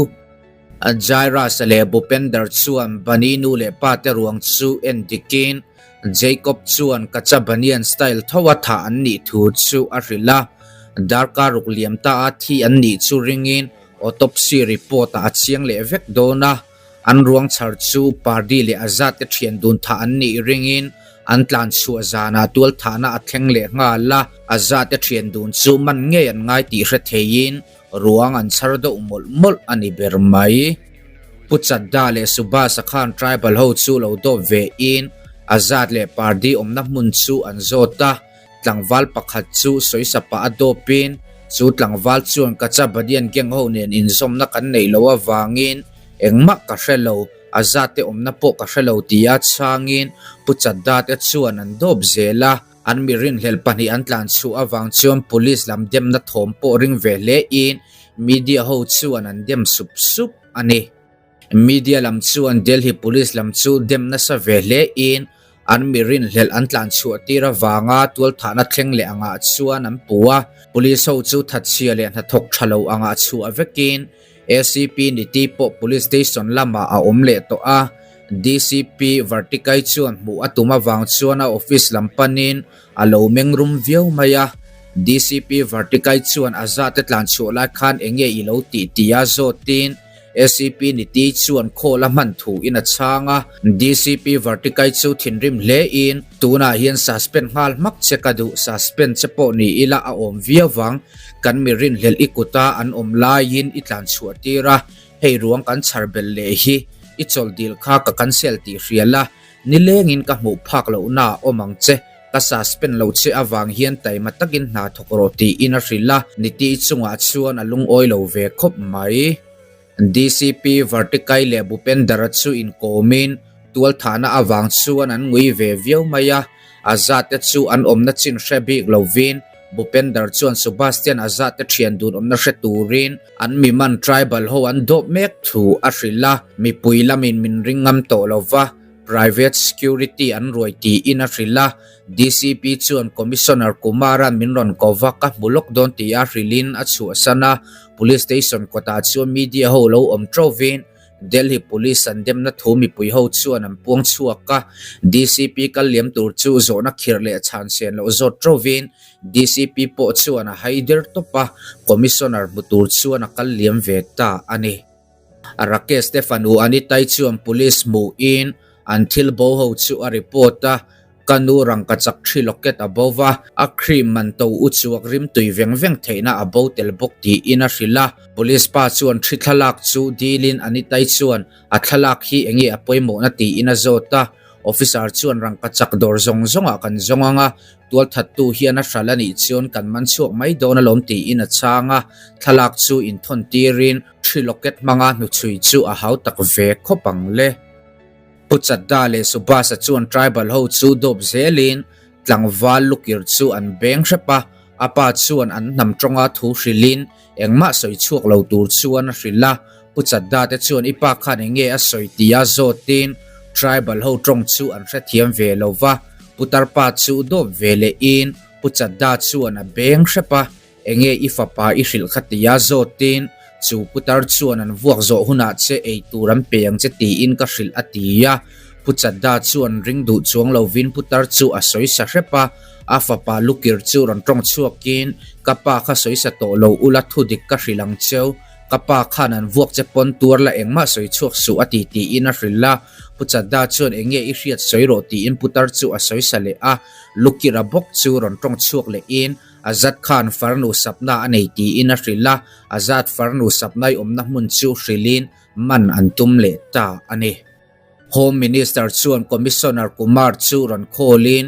Jairus leh Bhupender chuan Bunny nu leh pa te ruang chu en dikin Jacob chuan Kacha Banian style tho a thah an nih thu chu a hrilh a, darkar ruk liam ta a thi an nih chu ringin Autopsy report ah a chiang leh vek dawn a, an ruang chhar chu Pardi leh Azad te thian dun thah an nih ringin an tlan chhuah zanah tual thahna a thleng leh nghal a, Azad te thian dun chu man ngei an ngai tih hre theiin ruang an chhar deuh mawlh mawlh a ni ber mai. Pu Chadda leh Subhas a khan tribal ho chu lo dawp ve in Azad leh Pardi awmna hmun chu an zawt a, Tlangval pakhat chu sawisapa a dawpin chu tlangval chuan Kachabadian gang ho nen inzawmna kan neih loh avangin engmah ka hre lo, a zate awmna pawh ka hre lo tia chhangin Pu Chadda te chuan an dawp zel a. An mi rinhlelh pahnih an tlan chhuah avang chuan police lam demna thawm pawh ring ve hle in media ho chuan an dem sup sup a ni. Media lam chuan Delhi Police lam chu dem nasa ve hle in an mi rinhlelh an tlan chhuah tir avanga tualthahna thleng leh angah chuan an pu a. Police ho chu thatchhia leh hnathawk tha lo angah chhuah vekin ACP Niti pawh Police Station lamah a awm leh tawh a, DCP Vartikai chuan hmuh a tum avang chuan a office lam panin a lo meng rum viau mai a. DCP Vartikai chuan a zate tlan chhuah lai khan enge i lo tih tia zawtin ACP Niti chuan call a hman thu in a chhang a. DCP Vartikai chu thinrim hle in tunah hian suspend nghal hmak che ka duh, suspend che pawh ni ila a awm viau vang, kan mi rinhlelh i kuta an awm laiin i tlan chhuah tir a. Hei ruang kan chhar belh leh hi i chawlh dil kha ka cancel tih hria la, nilengin ka hmuh phak lohna a awm ang che, ka suspend lo che avang hian taima takin hna thawk rawh tiin a hrilh a, Niti chungah chuan a lungawi lo ve khawp mai. DCP Vartikai leh Bhupendara chu inkawmin tualthahna avang chuan an ngui ve viau mai a, Azad te chu an awmna chin hre bik lovin Bhupender chuan Subastian Azad te thian dun awmna hre turin an mi man tribal ho an dawp mek thu a hrilh a, mipui lamin min ring ngam tawh lova private security an ruai tiin a hrilh a, DCP chuan Commissioner Kumara'n min rawn ko va ka hmu lawk dawn tia hrilhin a chhuahsan a, Police Station kawtah chuan media ho lo awm ṭovin Delhi Police an demna thu mipui ho chuan an puang chhuak a, DCP kal liam tur chu zawhna khirh leh chhan sen loh zawt ṭovin DCP pawh chuan a hai der tawp a, Commissioner hmu tur chuan a kal liam ve ta a ni. Rakesh te fanu Anitai chuan Police hmuhin an thil bo ho chu a report a, Ka nu rangkachak thi locket a bo va, a cream man to u chuak rim tui veng veng theihna a bo tel bawk tiin a hrilh a. Police pa chuan thi thlalak chu dilin Anitai chuan a thlalak hi enge a pawimawhna tiin a zawt a. Officer chuan rangkachak dawr zawng zawngah kan zawng ang a, tualthattu hian a hral a nih chuan kan man chhuak mai dawn alawm tiin a chhang a. Thlalak chu inthawn tirin thi locket hmanga hnuchhui chu a hau tak ve khawp ang le. Pu Chadda leh Subhas-a chuan tribal ho chu dawp zelin tlangval lukir chu an beng hrep a, a pa chuan an hnam tawnga thu hrilhin engmah sawi chhuak lo tur chuan a hrilh a. Pu Chadda te chuan i pa khan enge a sawi tia zawtin tribal ho tawng chu an hrethiam ve lo va, Putar pa chu dawp ve lehin Pu Chadda chuan a beng hrep a. Enge i fapa i hrilh kha tia zawtin chu putar chuan an vuak zawh hunah che ei tur an pe ang che tiin ka hrilh a ti a. Pu Chadda chuan ring duh chuang lovin putar chu a sawi sa hrep a, a fapa lukir chu rawn tawng chhuakin ka pa kha sawi sa tawh lo ula thudik ka hrilh ang cheu, ka pa khan an vuak che pawn tuar la engmah sawi chhuak suh a ti tiin a hrilh a. Pu Chadda chuan enge i hriat sawi rawh tiin putar chu a sawi sa leh a, lukira bawk chu rawn tawng chhuak lehin Azad khan farnu sapna a nei tiin a hrilh a, Azad farnu sapnai awmna hmun chu hrilhin man an tum leh ta a ni. Home Minister chuan Commissioner Kumar chu rawn call-in,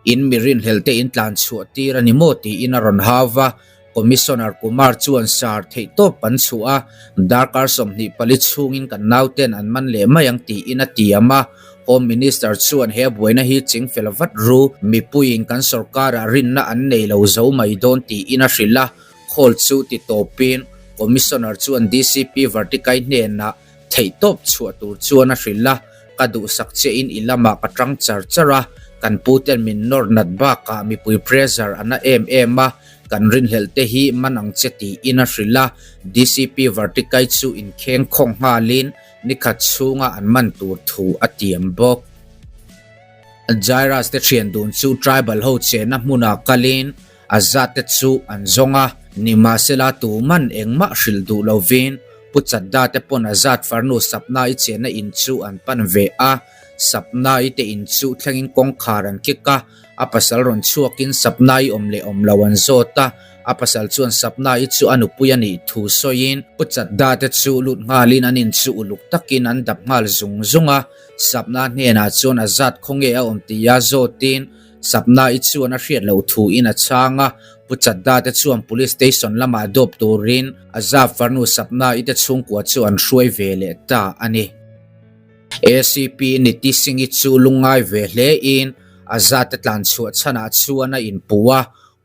In mi rinhlelh te in tlan chhuah tir a ni maw tiin a rawn hau va, Commissioner Kumar chuan sar theihtawp an chhuah a, darkar 24 chhungin kan nauten an man leh mai ang tiin a tiam a. Home Minister chuan he buaina hi chingfel vat ru, mipuiin kan sorkarah rinna an nei lo zo mai dawn tiin a hrilh a, call chu ti tawpin Commissioner chuan DCP Vartikai hnenah theihtawp chhuah tur chuan a hrilh a, ka duhsak chiahin i lamah ka tang char char a, kan puten min nawr nat bakah mipui pressure a na em em a, kan rinhlelh te hi man ang che tiin a hrilh a, DCP Vartikai chu inkheng khawng nghalin Nikhat chhunga an man tur thu a tiam bawk. Jairus te thian dun chu tribal ho chenna hmunah kalin a zat te chu an zawng a, nimahsela tuman engmah hrilh duh lovin Pu Chadda te pawn a zat farnu Sapna-i chenna in chu an pan ve a, Sapna-i te in chu thlengin kawngkhar an kik a, a pasal rawn chhuakin Sapna-i awm leh awm lo an zawt a, A pasal chuan Sapna-i chu a nupui a nih thu sawiin Pu Chadda te chu lut nghalin an in chu uluk takin an dap nghal zung zung a. Sapna hnenah chuan a zat khawnge a awm tia zawtin Sapna-i chuan a hriat loh thuin a chhang a. Pu Chadda te chuan Police Station lamah dawp turin a zap farnu Sapna-i te chhungkua chu an hruai ve leh ta a ni. ACP Niti Singh-i chu lungngai ve hlein a zat te tlan chhuah chhanah chuan a inpuh a.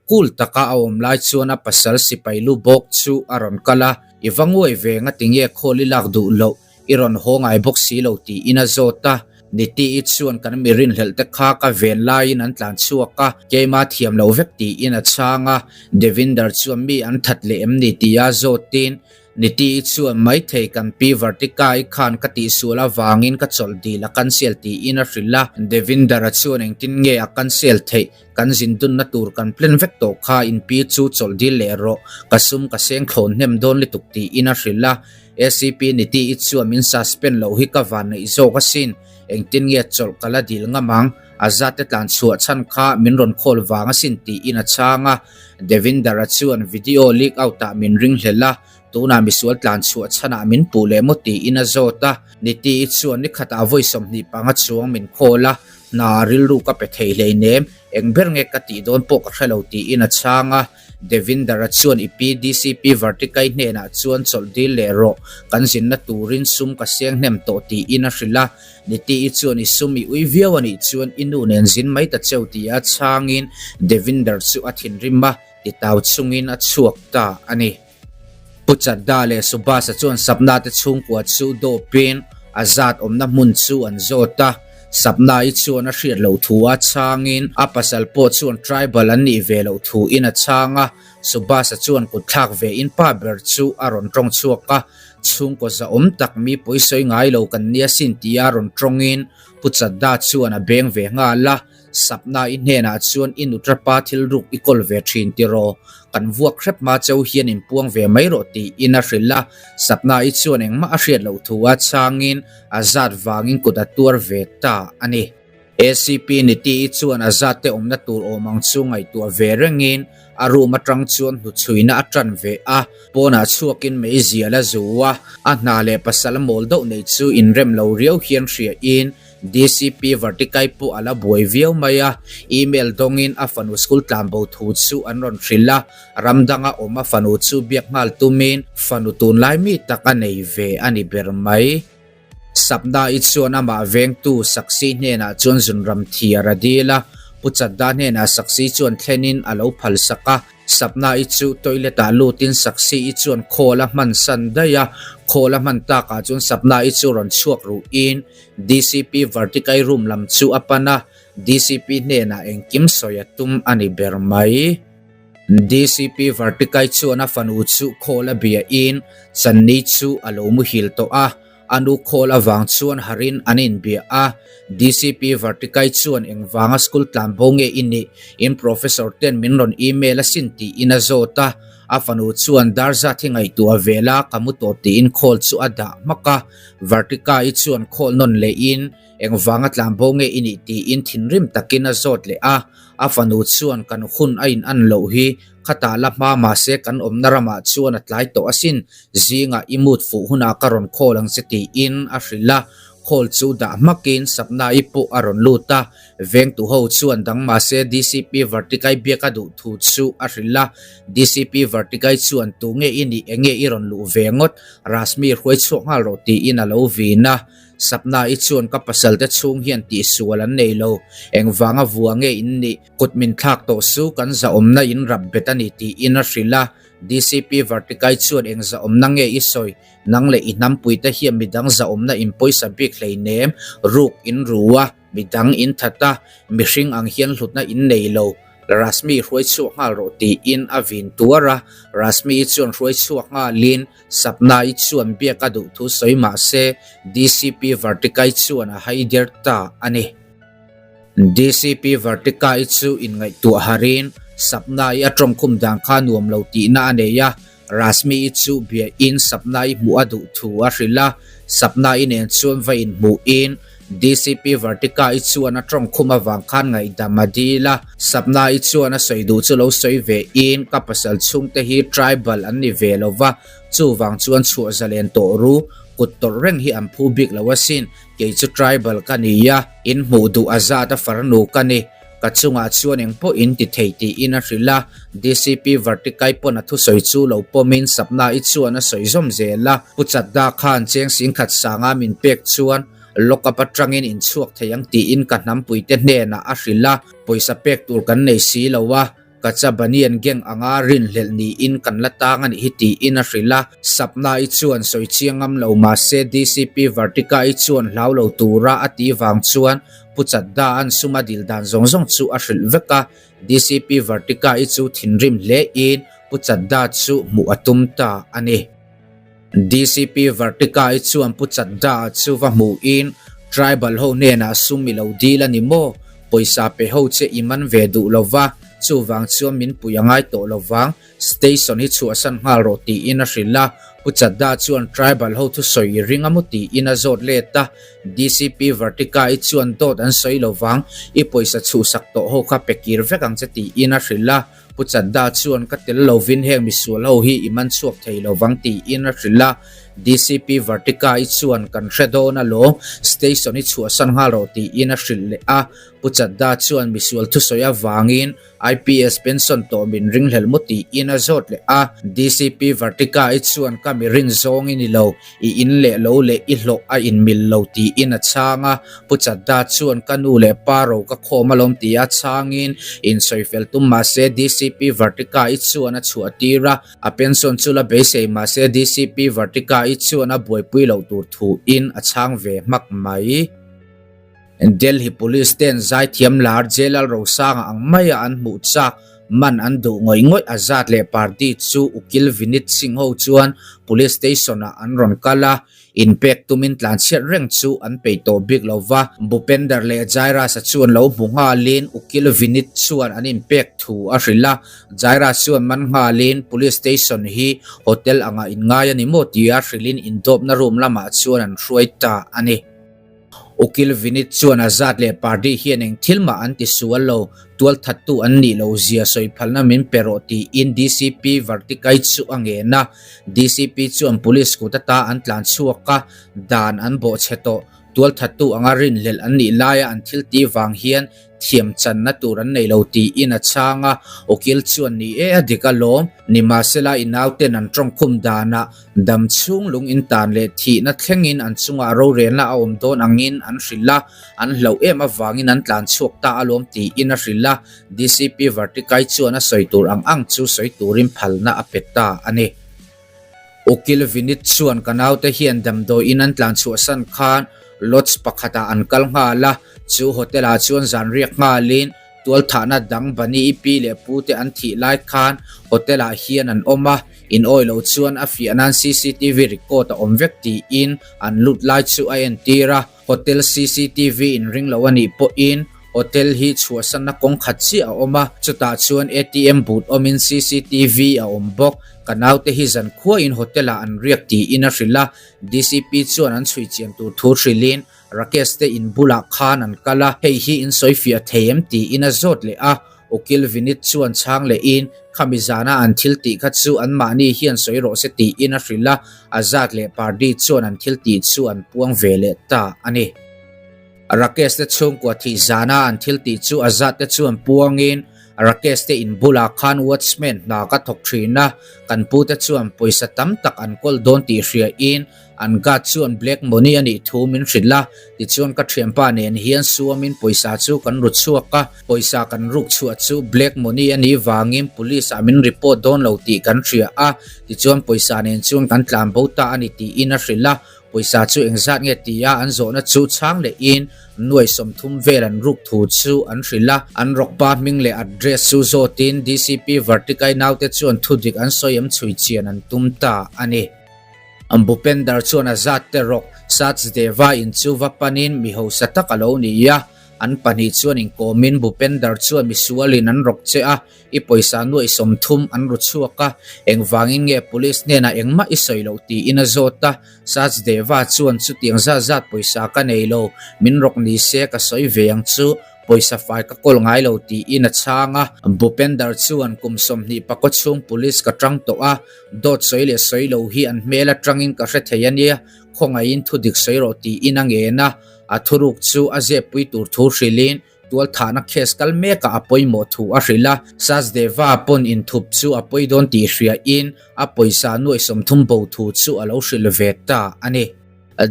Cool taka a awm lai chuan a pasal sipai lu bawk chu a rawn kal a, I va nguai ve nga tinge khawl i lak duh loh, i rawn haw ngai bawk si lo tiin a zawt a. Niti-i chuan kan mi rinhlelh te kha ka ven laiin an tlan chhuak a, keima thiam lo vek tiin a chhang a. Devinder chuan mi an that leh em ni tia zawtin. Niti-i chuan maithei kan pi Vartika-i khan ka tihsual avangin ka chawlh dil a cancel tiin a hrilh a. Devindra chuan engtin nge a cancel theih? Kan zin dunna tur kan plan vek tawh kha in pi chu chawlh dil leh rawh, ka sum ka seng thlawn hnem dawn lutuk tiin a hrilh a. ACP Niti-i chuan min suspend loh hi ka van neih zawk asin, engtin nge chawlh ka la dil ngam ang? A zate tlan chhuah chhan kha min rawn call vang asin tiin a chhang a. Devindra chuan video leak out ah min ringhlel a, tunah misual tlan chhuah chhanah min puh leh maw tiin a zawt a. Niti-i chuan ni khatah vawi 25 chuang min call a, hna rilru ka pe thei hleinem, eng ber nge ka tih dawn pawh ka hre lo tiin a chhang a. Devindra chuan i pi DCP Vartikai hnenah chuan chawlh dil leh rawh, kan zinna turin sum ka seng hnem tawh tiin a hrilh a. Niti-i chuan i sum i ui viau a nih chuan i nu nen zin mai ta cheu tia chhangin Devinder chu a thinrim a, titau chungin a chhuak ta a ni. Pu Chadda leh Subhas-a chuan Sapna te chhungkua chu dawpin a zat awmna hmun chu an zawt a. Sapna-i chuan a hriat loh thu a chhangin a pasal pawh chuan tribal an nih ve loh thu in a chhang a. Subhas-a chuan kut thlak ve in pa ber chu a rawn tawng chhuak a. Chhungkaw zahawm tak mi pawisawi ngai lo kan nia sin tia rawn tawngin Pu Chadda chuan a beng ve nghal a, Sapna i hnenah chuan i nutrapa thil ruk i kawl ve thin tiraw? Kan vuak hrep hma cheu hian in puang ve mai rawh tiin a hrilh a, Sapna i chuan engmah a hriat loh thu a chhangin a zat vangin kut a tuar ve ta a ni. ACP Niti-i chuan a zat te awmna tur awm ang chu ngaihtuah ve rengin a room atang chuan hnuchhuina a tan ve a, pawnah chhuakin meizial a zu a, a hna leh pasal mawl deuh nei chu inrem lo riau hian hriain DCP Vartikai pawh a la buai viau mai a, email dawngin a fanu school tlanbo thu chu an rawn hrilh a, ram danga awm a fanu chu biak nghal tumin fanu tunlai mi tak a nei ve a ni ber mai. Sapna-i chuan amah vengtu Saksi hnenah chuan zunram thiar a dil a, Pu Chadda hnenah Saksi chuan thlenin a lo phalsak a. Sapna-i chu toilet-ah lutin Saksi-i chuan khawl a hman san daih a, khawl a hman takah chuan Sapna-i chu rawn chhuak ruhin DCP Vartikai room lam chu a pan a, DCP hnenah engkim sawi a tum a ni ber mai. DCP Vartikai chuan a fanu chu khawl a biain Channi chu a lo muhil tawh a, a nu khawl avang chuan harin an inbia a. DCP Vartikai chuan engvanga school tlan bo nge i nih? In professor ten min rawn email asin tiin a zawt a. A fanu chuan dar zat hi ngaihtuah ve la ka mu tawh tiin khawl chu a dah hmak a. Vartikai chuan khawl nawn lehin Engvanga tlan bo nge i nih tiin thinrim takin a zawt leh a, a fanu chuan kan hun a in an loh hi khatah la hma mahse kan awmna ramah chuan a tlai tawh asin, zingah i mut fuh hunah ka rawn call ang che tiin a hrilh a, call chu dah hmakin Sapna-i pawh a rawn lut a, vengtu ho chuan dang mahse DCP Vartikai biak a duh thu chu a hrilh a, DCP Vartikai chuan tu nge i nih enge i rawn luh ve ngawt, Rashmi hruai chhuak nghal rawh tiin a lo vin a. Sapna i chuan ka pasal te chhung hian tihsual an nei lo. Engvanga vua nge in nih? Kut min thlak tawh su, kan zahawmna in rap bet a ni tiin a hrilh a. DCP Vartikai chuan eng zahawmna nge i sawi? Nang leh i hnampui te hian midang zahawmna in pawisa bik hleinem, ruk in ru a. Midang in that a, mihring ang hian hlutna in nei lo. Rashmi hruai chhuak nghal rawh tiin a vin tuar a, Rashmi-i chuan hruai chhuak nghalin Sapna-i chuan biak a duh thu sawi mah se DCP Vartikai chuan a haider ta a ni. DCP Vartikai chu inngaihtuah harin Sapna-i a tawngkhum dan kha nuam lo tihna a nei a, Rashmi-i chu biain Sapna-i hmuh a duh thu a hrilh a, Sapna-i nen chuan va inhmuhin DCP Vartika-i chuan a tawngkhum avang khan ngaihdam a dil a, Sapna-i chuan a sawi duh chu lo sawi vein ka pasal chhungte hi tribal an ni ve lo va, chuvang chuan chhuah zalen tawh ru, kut tawrh reng hi an phu bik lo asin, kei chu tribal ka ni a, in hmuh duh a zat a farnu ka ni. Ka chungah chuan eng pawh in ti thei tiin a hrilh a, DCP Vartikai pawn a thusawi chu lo pawmin Sapna-i chuan a sawi zawm zel a, Pu Chadda khan cheng singkhat sanga min pek chuan lock up atangin in chhuak thei ang tiin ka hnampuite hnenah a hrilh a, pawisa pek tur kan nei si lo a, Kachabanian gang anga rinhlelh niin kan la tang a nih hi tiin a hrilh a, Sapna-i chuan sawi chiang ngam lo mahse DCP Vartika-i chuan hlau lo tura a tih vang chuan Pu Chadda-a'n suma dil dan zawng zawng chu a hrilh vek a, DCP Vartika-i chu thinrim hle in Pu Chadda chu hmuh a tum ta a ni. DCP Vartika-i chuan Pu Chadda-a chu va hmuhin Tribal ho hnenah sum i lo dil a ni maw? Pawisa pe ho che i man ve duh lo va, chuvang chuan min pui a ngai tawh lo vang, Station hi chhuahsan nghal rawh tiin a hrilh a. Pu Chadda chuan Tribal ho thusawi i ring a maw tiin a zawt let a. DCP Vartika-i chuan dawt an sawi lo vang, i pawisa chhuhsak tawh ho kha pe kir vek ang che tiin a hrilh a. Pu Chadda chuan ka tel lovin heng misual ho hi i man chhuak thei lo vang tiin a hrilh a. DCP Vartika-i chuan kan hre dawn alawm, station hi chhuahsan nghal rawh tiin a hrilh leh a. Pu Chadda chuan misual thusawi avangin IPS pension tawh min ringhlel maw tiin a zawt leh a. DCP Vartika-i chuan ka mi rin zawng i ni lo, i in leh lo leh i hlawh a inmil lo tiin a chhang a. Pu Chadda chuan ka nu leh pa ro ka khawm alawm tia chhangin insawifel tum mahse DCP Vartika-i chuan a chhuah tir a, a pension chu la beisei mahse DCP Vartika-i chuan a buaipui loh tur thuin a chhang ve hmak mai. Delhi Police ten zaithiam lar J Lalrosanga ang maia an hmuh chak man an duh ngawih ngawih a zat leh party chu Ukil Vinit Singh ho chuan Police Station ah an rawn kal a, inpek tumin tlanchhiat reng chu an peih tawh bik lo va. Bhupender leh Jairus-a chuan lo hmu nghalin Ukil Vinit chuan an inpek thu a hrilh a, Jairus chuan man nghalin Police Station hi hotel anga inngai a ni maw tia hrilhin indawpna room lamah chuan an hruai ta a ni. Ukil Vinit chuan Azad leh Pardi hian eng thil mah an ti sual lo, tualthattu an nih lo zia sawi phalna min pe rawh tiin DCP Vartikai chu a ngen a. DCP chuan police kut ata an tlan chhuak a, dan an bawhchhe tawh. Tualthattu anga rinhlelh an nih laia an thil tih vang hian thiam channa tur an nei lo tiin a chhang a, ukil chuan ni e a dik alawm, nimahsela i nauten an tawngkhum danah dam chhung lung in tan leh thihna thlengin an chungah rorelna a awm dawn angin an hrilh a, an hlauh em avangin an tlan chhuak ta alawm tiin a hrilh a, DCP Vartikai chuan a sawi tur ang ang chu sawi turin phalna a pe ta a ni. Ukil Vinit chuan ka naute hian damdawiin an tlan chhuahsan khan lodge pakhatah an kal nghal a, chu hotel ah chuan zan riak nghalin tualthahna dang Bani i pi leh pu te an thih lai khan hotel ah hian an awm a, in awi lo chuan a fiah nan cctv record a awm vek tiin an lut lai chu a entir a. Hotel cctv in ring lo a nih pawhin hotel hi chhuahsanna kawng khat chiah a awm a, chutah chuan atm booth awmin cctv a awm bawk. Ka naute hi zankhuain hotel ah an riak tiin a hrilh a, DCP chuan an chhui chian tur thu hrilhin Rakesh te in bulah khan an kal a, hei hi in sawi fiah thei em tiin a zawt leh a. Ukil Vinit chuan chhang lehin, Khami zana an thil tih kha chu anmahni hian sawi rawh se tiin a hrilh a, Azad leh Pardi chuan an thil tih chu an puang ve leh ta a ni. Rakesh te chhungkua thih zana an thil tih chu Azad te chuan puangin, Rakesh te in bulah khan watchman hna ka thawk thin a, kan pu te chuan pawisa tam tak an kawl dawn tih hriain, An guard chuan black money a nih thu min hrilh a, tichuan ka thianpa nen hian suamin pawisa chu kan ru chhuak a, pawisa kan ruk chhuah chu black money a nih vangin police ah min report dawn lo tih kan hria a, tichuan pawisa nen chuan kan tlan bo ta a ni tiin a hrilh a, pawisa chu engzat nge tia an zawhna chu chhang lehin nuai 30 vel an ruk thu chu an hrilh a, an rawkpa hming leh address chu zawtin DCP Vartikai naute chuan thudik an sawi em chhui chian an tum ta a ni. Bhupender chuan a zat te rawk Sachdeva in chu va panin mi hausa tak a lo ni a, an pahnih chuan inkawmin Bhupender chuan misualin an rawk che a, i pawisa nuaih 30 an ru chhuak a, engvangin nge police hnenah engmah i sawi loh tiin a zawt a, Sachdeva chuan chutiang zat zat pawisa ka nei lo, min rawk ni se ka sawi ve ang chu, pawisa fai ka kawl ngai lo tiin a chhang a. Bhupender chuan kum 20 pakaw chhung police ka tang tawh a, Dawt sawi leh sawi lo hi an hmel atangin ka hre thei a nia, khawngaihin thu dik sawi rawh tiin a ngen a, a thuruk chu a zeppui tur thu hrilhin tualthahna case kal mekah a pawimawh thu a hrilh a, Sachdeva pawn inthup chu a pawi dawn tih hriain a pawisa nuaih 30 bo thu chu a lo hrilh ve ta a ni.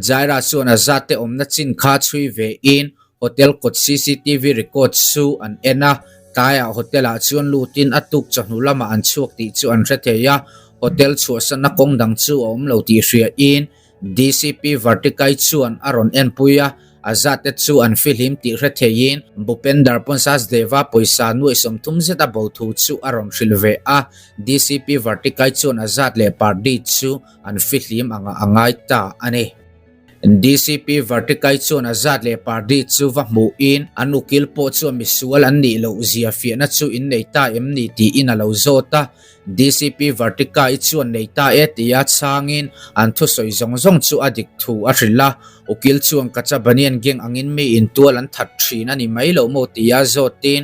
Jaira chuan a zat te awmna chin kha chhui ve in Hotel kawt cctv record chu an en a, tlaiah hotel ah chuan lutin a tuk chawhnu lamah an chhuak tih chu an hre thei a, hotel chhuahsanna kawng dang chu a awm lo tih hriain DCP Vartikai chuan a rawn enpui a. Azad te chu an fihlim tih hre theiin Bhupender pawn Sachdeva pawisa nuaih 30 zet a bo thu chu a rawn hrilh ve a. DCP Vartikai chuan Azad leh Pardi chu an fihlim anga a ngai ta a ni. DCP Vartikai chuan Azad leh Pardi chu va hmuhin an ukil pawh chuan misual an nih loh zia fiahna chu in nei ta em ni tiin a lo zawt a. DCP Vartikai chuan nei ta e tia chhangin an thusawi zawng zawng chu a dik thu a hrilh a. Ukil chuan Kacha Banian gang angin mi intual an that thin a ni mai loh maw tia zawtin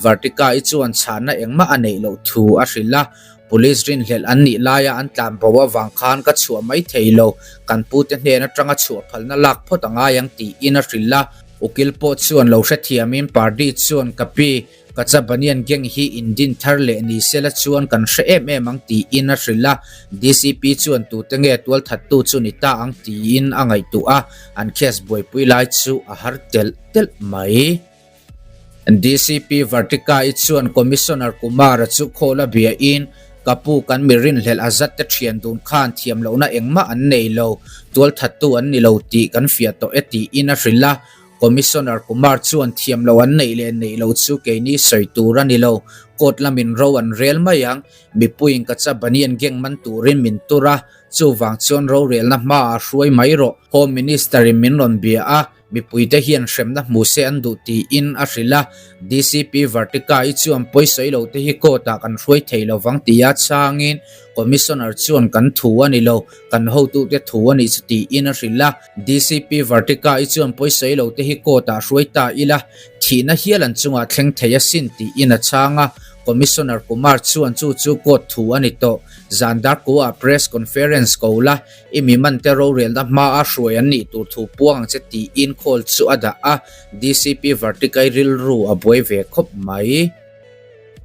Vartikai chuan chhanna engmah a neih loh thu a hrilh a. Police rinhlelh an nih laia an tlan bo avang khan ka chhuah mai thei lo, kan pute hnen atanga chhuah phalna lak phawt a ngai ang tiin a hrilh a. Ukil pawh chuan lo hrethiamin Pardi chuan ka pi, Kacha Banian gang hi indin thar leh ni sela chuan kan hre em em ang tiin a hrilh a. DCP chuan tute nge tualthattu chu ni ta ang tiin a ngaihtuah a, an case buaipui lai chu a har telh telh mai. DCP Vartika-i chuan Commissioner Kumar-a chu khawl a biain, Ka pu kan mi rinhlelh a zat te thian dun khan thiam lohna engmah an nei lo, tualthattu an ni lo tih kan fiah tawh e tiin a hrilh a. Commissioner Kumar chuan thiam loh an neih leh neih loh chu keini sawi tur a ni lo, court lamin ro an rel mai ang, mipuiin Kacha Banian gang man turin min tur a, chuvang chuan rorelna hmaah hruai mai rawh, Home Minister-in min rawn bia a, Mipuite hian hremna hmu se an duh tiin a hrilh a, DCP Vartika-i chuan pawisawi lo te hi court-ah kan hruai thei lo vang tia chhangin Commissioner chuan kan thu a ni lo, kan hotute thu a nih chu tiin a hrilh a, DCP Vartika-i chuan pawisawi lo te hi court-ah hruai ta ila, thihna hial an chungah thleng thei asin tiin a chhang a, Commissioner Kumar chuan chu chu court thu a ni tawh, zan darkuah press conference ko la, I mi mante rorelna hmaa hruai an nih tur thu puang ang che tiin call chu a dah a, DCP Vartikai rilru a buai ve khawp mai.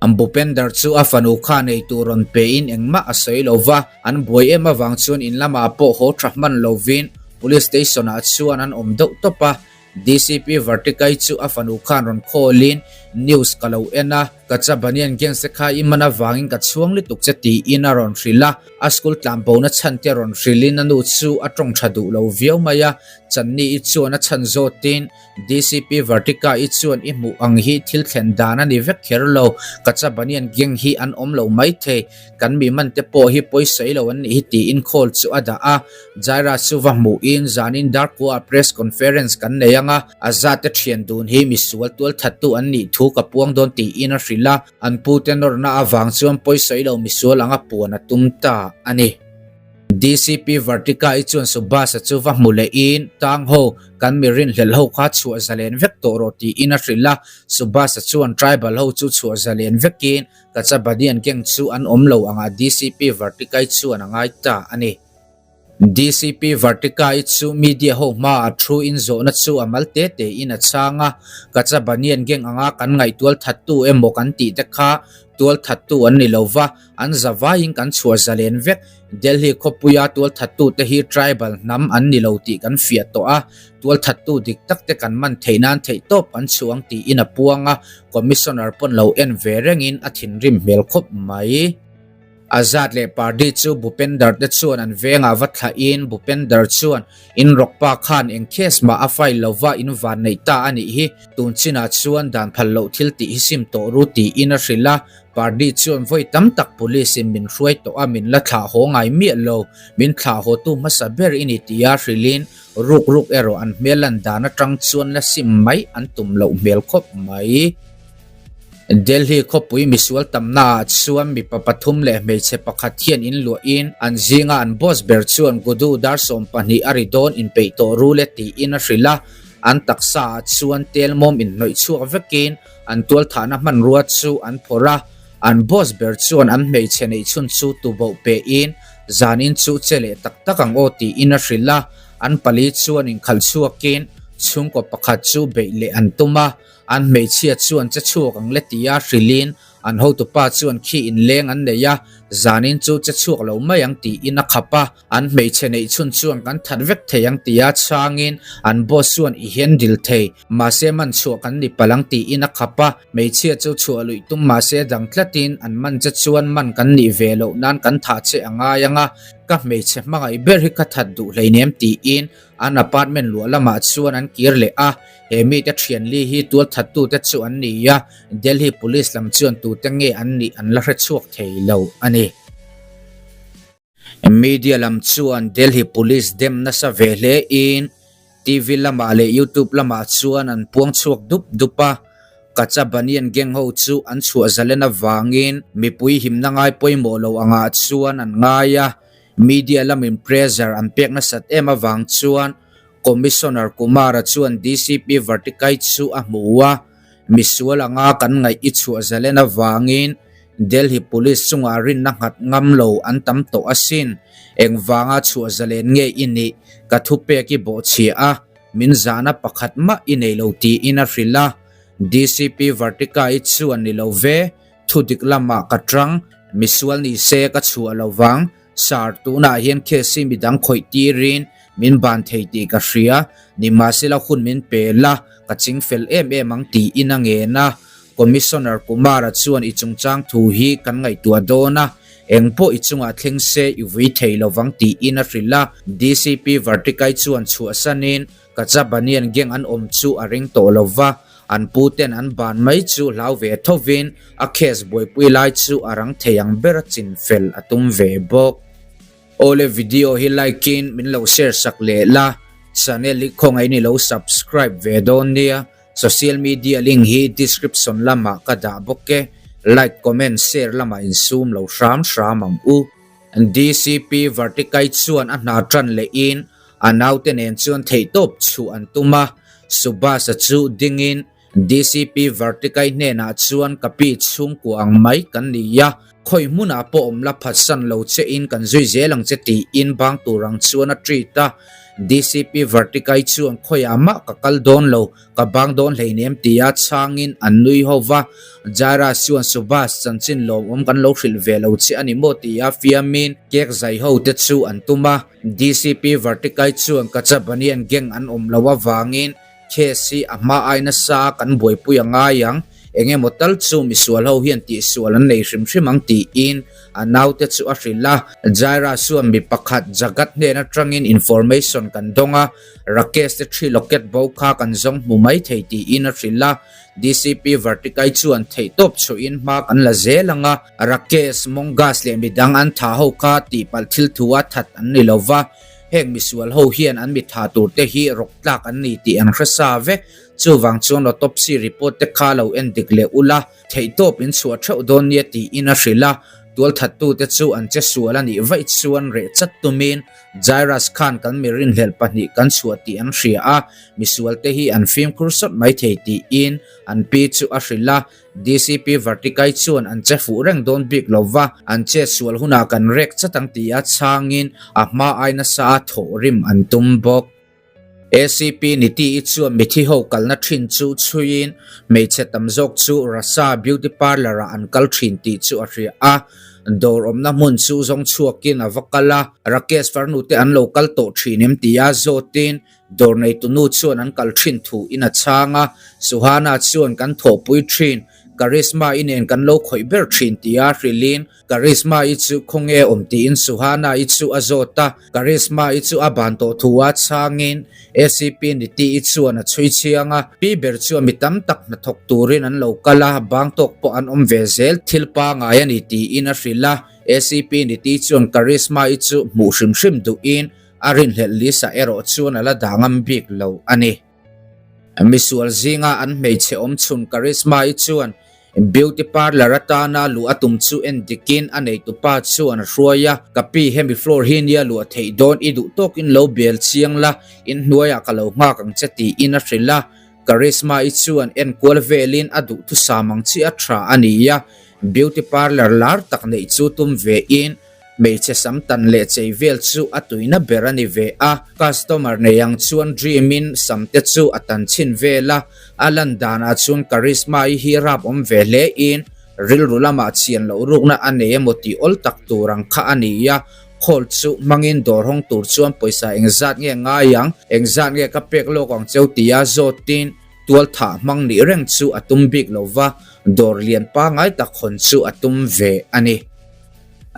Bhupender chu a fanu kha nei tur rawn pein engmah a sawi lo va, an buai em avang chuan in lamah pawh haw tha hman lovin Police Station ah chuan an awm deuh tawp a, DCP Vartikai chu a fanu khan rawn call in news ka lo en a, Kacha Banian Gangs te kha i man avangin ka chhuang lutuk che tiin a rawn hrilh a, a school tlanbo na chhan te rawn hrilhin a nu chu a tawng tha duh lo viau mai a, Channi i chuan a chhan zawtin DCP Vartika i chuan i hmuh ang hi thil thlen dan a ni vek kher lo, Kacha Banian Gang hi an awm lo maithei, kan mi man te pawh hi pawisawi lo an nih hi tiin call chu a dah a, Jaira chu va hmuhin zanin Darkua press conference kan nei ang a, a zate thian dun hi misual tualthattu an nih thu ka puang dawn tiin a hrilh a, an pute nawrna avang chuan pawisawi lo misual anga puan a tum ta a ni. DCP Vartika-i chuan Subhas-a chu va hmu lehin, Tang ho, kan mi rinhlelh ho kha chhuah zalen vek tawh rawh tiin a hrilh a, Subhas-a chuan tribal ho chu chhuah zalen vekin Kacha Banian gang chu an awm lo anga DCP Vartika-i chuan a ngai ta a ni. DCP Vartika-i chu media ho hmaah thu in zawhna chu a mal te te in a chhang a, Kacha Banian gang anga kan ngaihtual thattu emaw kan tih te kha tual thattu an ni lo va, an zavaiin kan chhuah zalen vek. Delhi khawpuia tual thattu te hi tribal hnam an ni lo tih kan fiah tawh a, tual thattu dik tak te kan man theih nan theihtawp kan chhuang tiin a puang a, Commissioner pawn lo en ve rengin a thinrim hmel khawp mai. Azad leh Pardi chu Bhupender te chuan an vengah va thlahin Bhupender chuan in rawkpa khan eng case mah a file lova in van neih ta a nih hi, tun chinah chuan dan phal loh thil tih hi sim tawh ru tiin a hrilh a, Pardi chuan vawi tam tak police in min hruai tawh a min la thlah haw ngai miah lo, min thlah haw tu hmasa ber i ni tia hrilhin ruk ruk erawh an hmel lan dan atang chuan la sim mai an tum loh hmel khawp mai. Delhi khawpui misual tamnaah chuan mipa pathum leh hmeichhe pakhat hian in luahin an zinga an boss ber chuan Gudu dar 12 a ri dawn inpeih tawh ru le tiin a hrilh a, an taksaah chuan tel mawm inhnawih chhuak vekin an tualthahna hmanrua chu an phawrh a, an boss ber chuan an hmeichhe neih chhun chu tuboh pehin zanin chu che leh tak tak ang aw tiin a hrilh a, an pali chuan inkhalh chhuakin chhungkaw pakhat chu beih leh an tum a. An hmeichhia chuan che chhuak ang le tia hrilhin an hotupa chuan khi inleng an nei a, zanin chu che chhuak lo mai ang tiin a khap a. An hmeichhe neih chhun chuan kan that vek thei ang tia chhangin an boss chuan i hian dil thei, mahse man chhuah kan ni palh ang tiin a khap a. Hmeichhia chu chhuah luih tum mahse dang tlatin an man che chuan man kan nih ve loh nan kan thah che a ngai ang a, ka hmeichhe hmangaih ber hi ka that duh hleinem tiin. An apartment luah lamah chuan an kir leh a, he mite thian li hi tualthattute chu an ni a, Delhi Police lam chuan tute nge an nih an la hre chhuak thei lo a ni. Media lam chuan Delhi Police dem nasa ve hle in TV lamah leh YouTube lamah chuan an puang chhuak dup dup a, Kacha Banian gang ho chu an chhuah zalen avangin mipui himna ngai pawimawh lo angah chuan an ngai a, Media lamin pressure an pek nasat em avang chuan Commissioner Kumar-a chuan DCP Vartikai chu a hmu a, misual anga kan ngaih i chhuah zalen avangin Delhi Police chungah rinna nghat ngam lo an tam tawh asin. Engvanga chhuah zalen nge i nih? Ka thupek i bawhchhia a, min zahna pakhat mah i nei lo tiin a hrilh a. DCP Vartikai chuan ni lo ve. Thu dik lamah ka tang, misual ni se ka chhuah lo vang, Sir, tunah hian case hi midang khawih tirin min ban thei tih ka hria, nimahsela hun min pe la, ka ching fel em em ang tiin a ngen a. Commissioner Kumar-a chuan i chungchang thu hi kan ngaihtuah dawn a, engpawh i chungah thleng se i vui thei lo vang tiin a hrilh a. DCP Vartikai chuan chhuahsanin Kachabanian gang an awm chu a ring tawh lo va, an pu ten an ban mai chu hlau ve thovin a case buaipui lai chu a rang thei ang ber a chin fel a tum ve bawk. Awle video hi like in min lo share sak leh la, channel hi khawngaih in i lo subscribe ve dawn nia, social media link hi description lamah ka dah bawk e, like comment share lamah insum lo hram hram ang u. DCP Vartikai chuan a hna tan leh in A naute nen chuan theihtawp chhuah an tum a, Subhas-a chu dingin DCP Vartikai hnenah chuan ka pi chhungkua ang mai kan ni a, khawi hmunah pawh awm la phatsan lo che in kan zui zel ang che tiin bang tur ang chuan a treat a. DCP Vartikai chuan khawiah mah ka kal dawn lo, Ka bang dawn hleinem tia chhangin an nui ho va, Jairus chuan Subhas chanchin lawmawm kan lo hrilh ve lo che a ni maw tia fiamin cake zai ho te chu an tum a. DCP Vartikai chuan Kachabanian gang an awm lo avangin case hi a hma ai nasa kan buaipui a ngai ang, eng emaw tal chu misual ho hian tihsual an nei hrim hrim ang tiin a naute chu a hrilh a. Jairus chuan mi pakhat Jagat hnen atangin information kan dawng a, Rakesh te thi locket bo kha kan zawng hmu mai thei tiin a hrilh a, DCP Vartikai chuan theihtawp chhuahin hma kan la zel ang a, Rakesh, Mongas leh midang an tha ho kha tihpalh thil thu a that an ni lo va, heng misual ho hian an mi tha tur te hi rawk tlak an ni tih an hre sa vek, chuvang chuan autopsy report te kha lo en dik leh ula, Theihtawp in chhuah theuh dawn nia tiin a hrilh a, tualthattute chu an che sual a nih vaih chuan reh chat tumin Jairus khan kan mi rinhlelh pahnih kan chhuah tih an hria a, misualte hi an fimkhur sawt mai thei tiin an pi chu a hrilh a, DCP Vartikai chuan an che fuh reng dawn bik lo va, an che sual hunah kan rek chat ang tia chhangin a hma ai nasa a thawhrim an tum bawk. ACP Niti-i chuan mithi ho kalna thin chu chhuiin hmeichhe tam zawk chu Rasa Beauty Parlour-ah an kal thin tih chu a hria a. Dawr awmna hmun chu zawng chhuakin a va kal a, Rakesh farnute an lo kal tawh thin em tia zawtin dawr neitunu chuan an kal thin thuin a chhang a. Suhana chuan kan thawhpui thin, Karisma-i nen kan lo khawih ber thin tia hrilhin Karisma-i chu khawnge awm tiin Suhana-i chu a zawt a, Karisma-i chu a ban tawh thu a chhangin ACP Niti-i chuan a chhui chhiang a, pi ber chuan mi tam tak hnathawk turin an lo kal a, bang tawk pawh an awm ve zel thil pangai a ni tiin a hrilh a, ACP Niti chuan Karisma-i chu hmuh hrim hrim duhin a rinhlelh Lisa erawh chuan a la dah ngam bik lo a ni. Misual zinga an hmeichhe awm chhun Karisma-i chuan beauty parlour atana luh a tum chu en dikin a neitupa chuan a hruai a, Ka pi hemi floor hi nia luah theih dawn i duh tawkin lo bel chiang la, inhnuaiah ka lo nghak ang che tiin a hrilh a. Karisma-i chuan enkual velin a duhthusam ang chi a tha a ni a, beauty parlour lar tak neih chu tum vein Hmeichhe sam tan leh chei vel chu a tuina ber a ni ve a, customer nei ang chuan Dream in sam te chu a tan chhin vel a, a lan danah chuan Karisma i hi rap awm ve hle in rilru lamah chian loh rukna a nei emaw tih awl tak tur ang kha a ni a, call chu hmangin dawr hawng tur chuan pawisa engzat nge ngai ang, engzat nge ka pek lawk ang cheu tia zawtin tual thah hmang nih reng chu a tum bik lo va, dawr lian pangai tak hawn chu a tum ve a ni.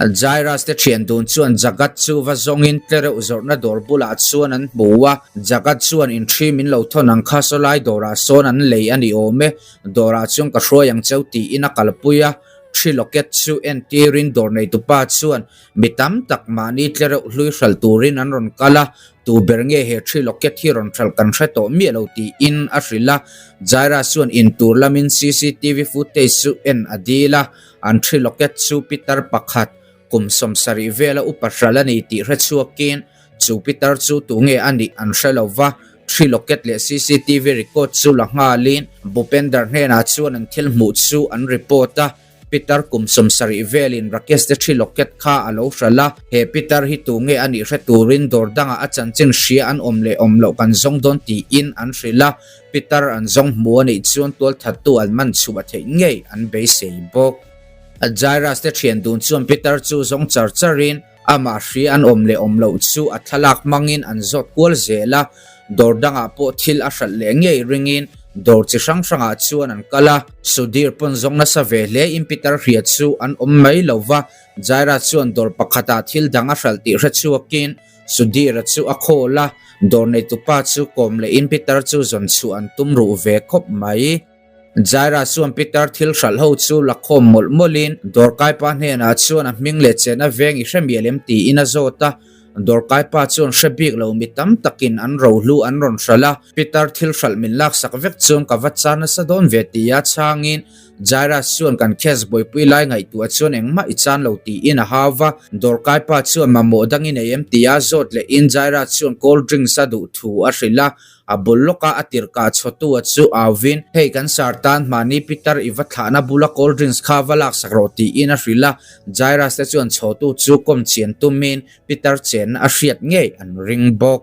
Jairus te thian dun chuan Jagat chu va zawngin tlereuh zawrhna dawr bulah chuan an hmu a, Jagat chuan inthri min lo thawn ang kha sawlai dawrah sawn an lei a ni awm e, dawrah chuan ka hruai ang cheu tiin a kalpui a, thi locket chu entirin dawr neitupa chuan mi tam tak mahni tlereuh hlui hralh turin an rawn kal a, tu ber nge he thi locket hi rawn hralh kan hre tawh miah lo tiin a hrilh a, Jairus chuan intur lamin cctv footage chu en a dil a. An thi locket chu pitar pakhat kum 70 vela upa hral a ni tih hre chhuakin chu pitar chu tunge a nih an hre lo va, thi locket leh cctv record chu la nghalin Bhupender hnenah chuan an thil hmuh chu an report a, pitar kum 70 velin Rakesh te thi locket kha a lo hral a, he pitar hi tunge a nih hre turin dawr dangah a chanchin hria an awm leh awm loh kan zawng dawn tiin an hrilh a. Pitar an zawng hmu a nih chuan tualthattu an man chhuah theih ngei an beisei bawk. Jairus te thian dun chuan Pitar chu zawng char charin amah hri an awm leh awm loh chu a thlalak hmangin an zawt kual zel a, dawr dangah pawh thil a hralh leh ngei ringin dawr chi hrang hrangah chuan an kal a. Sudhir pawn zawng nasa ve hle in Pitar hria chu an awm mai lo va, Jairus chuan dawr pakhatah thil dang a hralh tih hre chhuakin Sudhir-a chu a khawl a, dawr neitupa chu kawm lehin Peter chu zawn chhuah an tum ruh ve khawp mai. Jaira chuan Peter thil hralh ho chu la khawm mawlh mawlhin dawrkaipa hnenah chuan a hming leh chena veng i hre mial em tiin a zawt a. Dawrkaipa chuan hre bik lo mi tam takin an rohlu an rawn hralh a, Peter thil hralh min laksak vek chuan ka va char nasa dawn ve tia chhangin Jairus chuan kan case buaipui lai ngaihtuah chuan engmah i chan lo tiin a hau va, dawrkai pa chuan mamawh dang i nei em tia zawt lehin Jairus chuan cold drinks a duh thu a hrilh a, a bul lawka a tirhkah chhawtu a chu auvin, Hei kan sar tan hmani pitar i va thlahna bula cold drinks kha va laksak rawh tiin a hrilh a, Jairus te chuan chhawtu chu kawm chian tumin pitar chenna a hriat ngei an ring bawk.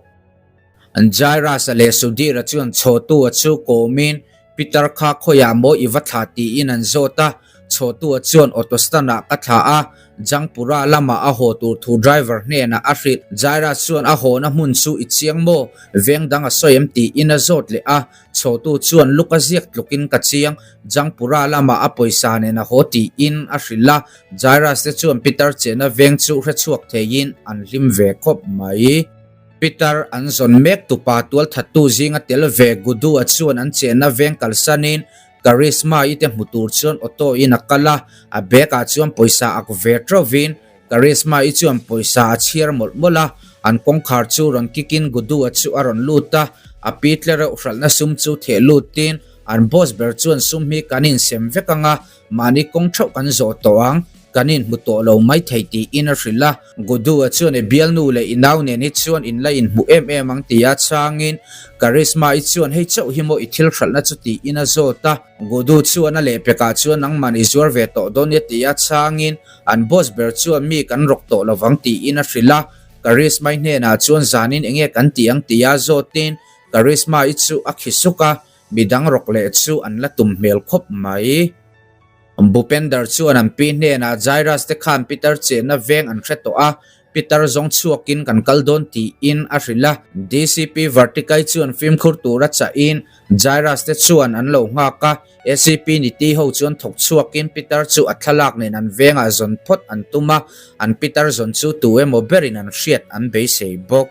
Jairus-a leh Sudhir-a chuan chhawtu-a chu kawmin Peter kha khawiah maw i va thlah tiin an zawt a, chhawtu-a chuan auto stand-ah ka thlah a, Jangpura lamah a haw tur thu driver hnenah a hrilh. Jairus chuan a hawna hmun chu i chiang maw? Veng dang a sawi em tiin a zawt leh a, chhawtu chuan luk a ziak tlukin ka chiang, Jangpura lamah a pawisa nen a haw tiin a hrilh a, Jairus te chuan Peter chena veng chu hrechhuak theiin an hlim ve khawp mai. Peter an zawn mek tupa tualthattu zinga tel ve Gudu-a chuan an chenna veng kalsanin Karisma-i te hmu tur chuan auto-in a kal a, a bag-ah chuan pawisa ak ve teuhvin Karisma-i chuan pawisa a chhiar mawlh mawlh a, an kawngkhar chu rawn kikin Gudu-a chu a rawn lut a, a pi tle reuh hralhna sum chu theh lutin an boss ber chuan sum hi kan insem vek ang a, Mahni kawng theuh kan zawh tawh ang, kan inhmu tawh lo mai thei tiin a hrilh a. Gudu-a chuan i bialnu leh i nau nen hi chuan in la inhmu em em ang tia chhangin Karisma-i chuan hei chauh hi maw i thil hralhna chu tiin a zawt a. Gudu chuan a lehpekah chuan nangman i zuar ve tawh dawn nia tia chhangin an boss ber chuan mi kan rawk tawh lovang tiin a hrilh a. Karisma-i hnenah chuan zanin enge kan tih ang tia zawtin Karisma-i chu a khi suk a. Midang rawk leh chu an la tum hmel khawp mai. Bhupender chuan an pi hnenah Jairus te khan Peter chenna veng an hre tawh a, Peter zawng chhuakin kan kal dawn tiin a hrilh a. DCP Vartikai chuan fimkhur tura chahin Jairus te chuan an lo nghak a, ACP Niti ho chuan thawk chhuakin Peter chu a thlalak nen an vengah zawn phawt an tum a, an Peter zawn chu tu emaw berin an hriat an beisei bawk.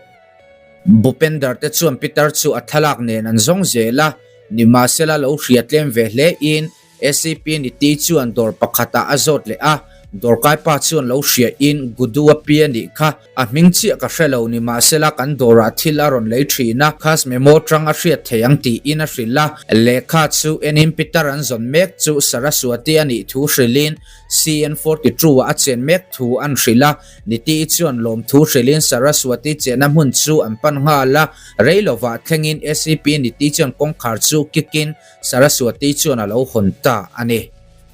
Bhupender te chuan Peter chu a thlalak nen an zawng zel a, nimahsela lo hria tlem ve hle in ACP Niti chuan dawr pakhatah a zawt leh a, dawrkai pa chuan lo hria in Gudu a pi a nih kha, a hming chiah ka hre lo nimahsela kan dawrah thil a rawn lei thin a, khas memo tang a hriat thei ang tiin a hrilh a, lehkha chu enin Peter an zawn mek chu Saraswati a nih thu hrilhin CN 42 ah a chen mek thu an hrilh a. Niti chuan lawmthu hrilhin Saraswati chenna hmun chu an pan nghal a, rei lovah thlengin ACP Niti chuan kawngkhar chu kikin Saraswati chuan a lo hawn ta a ni.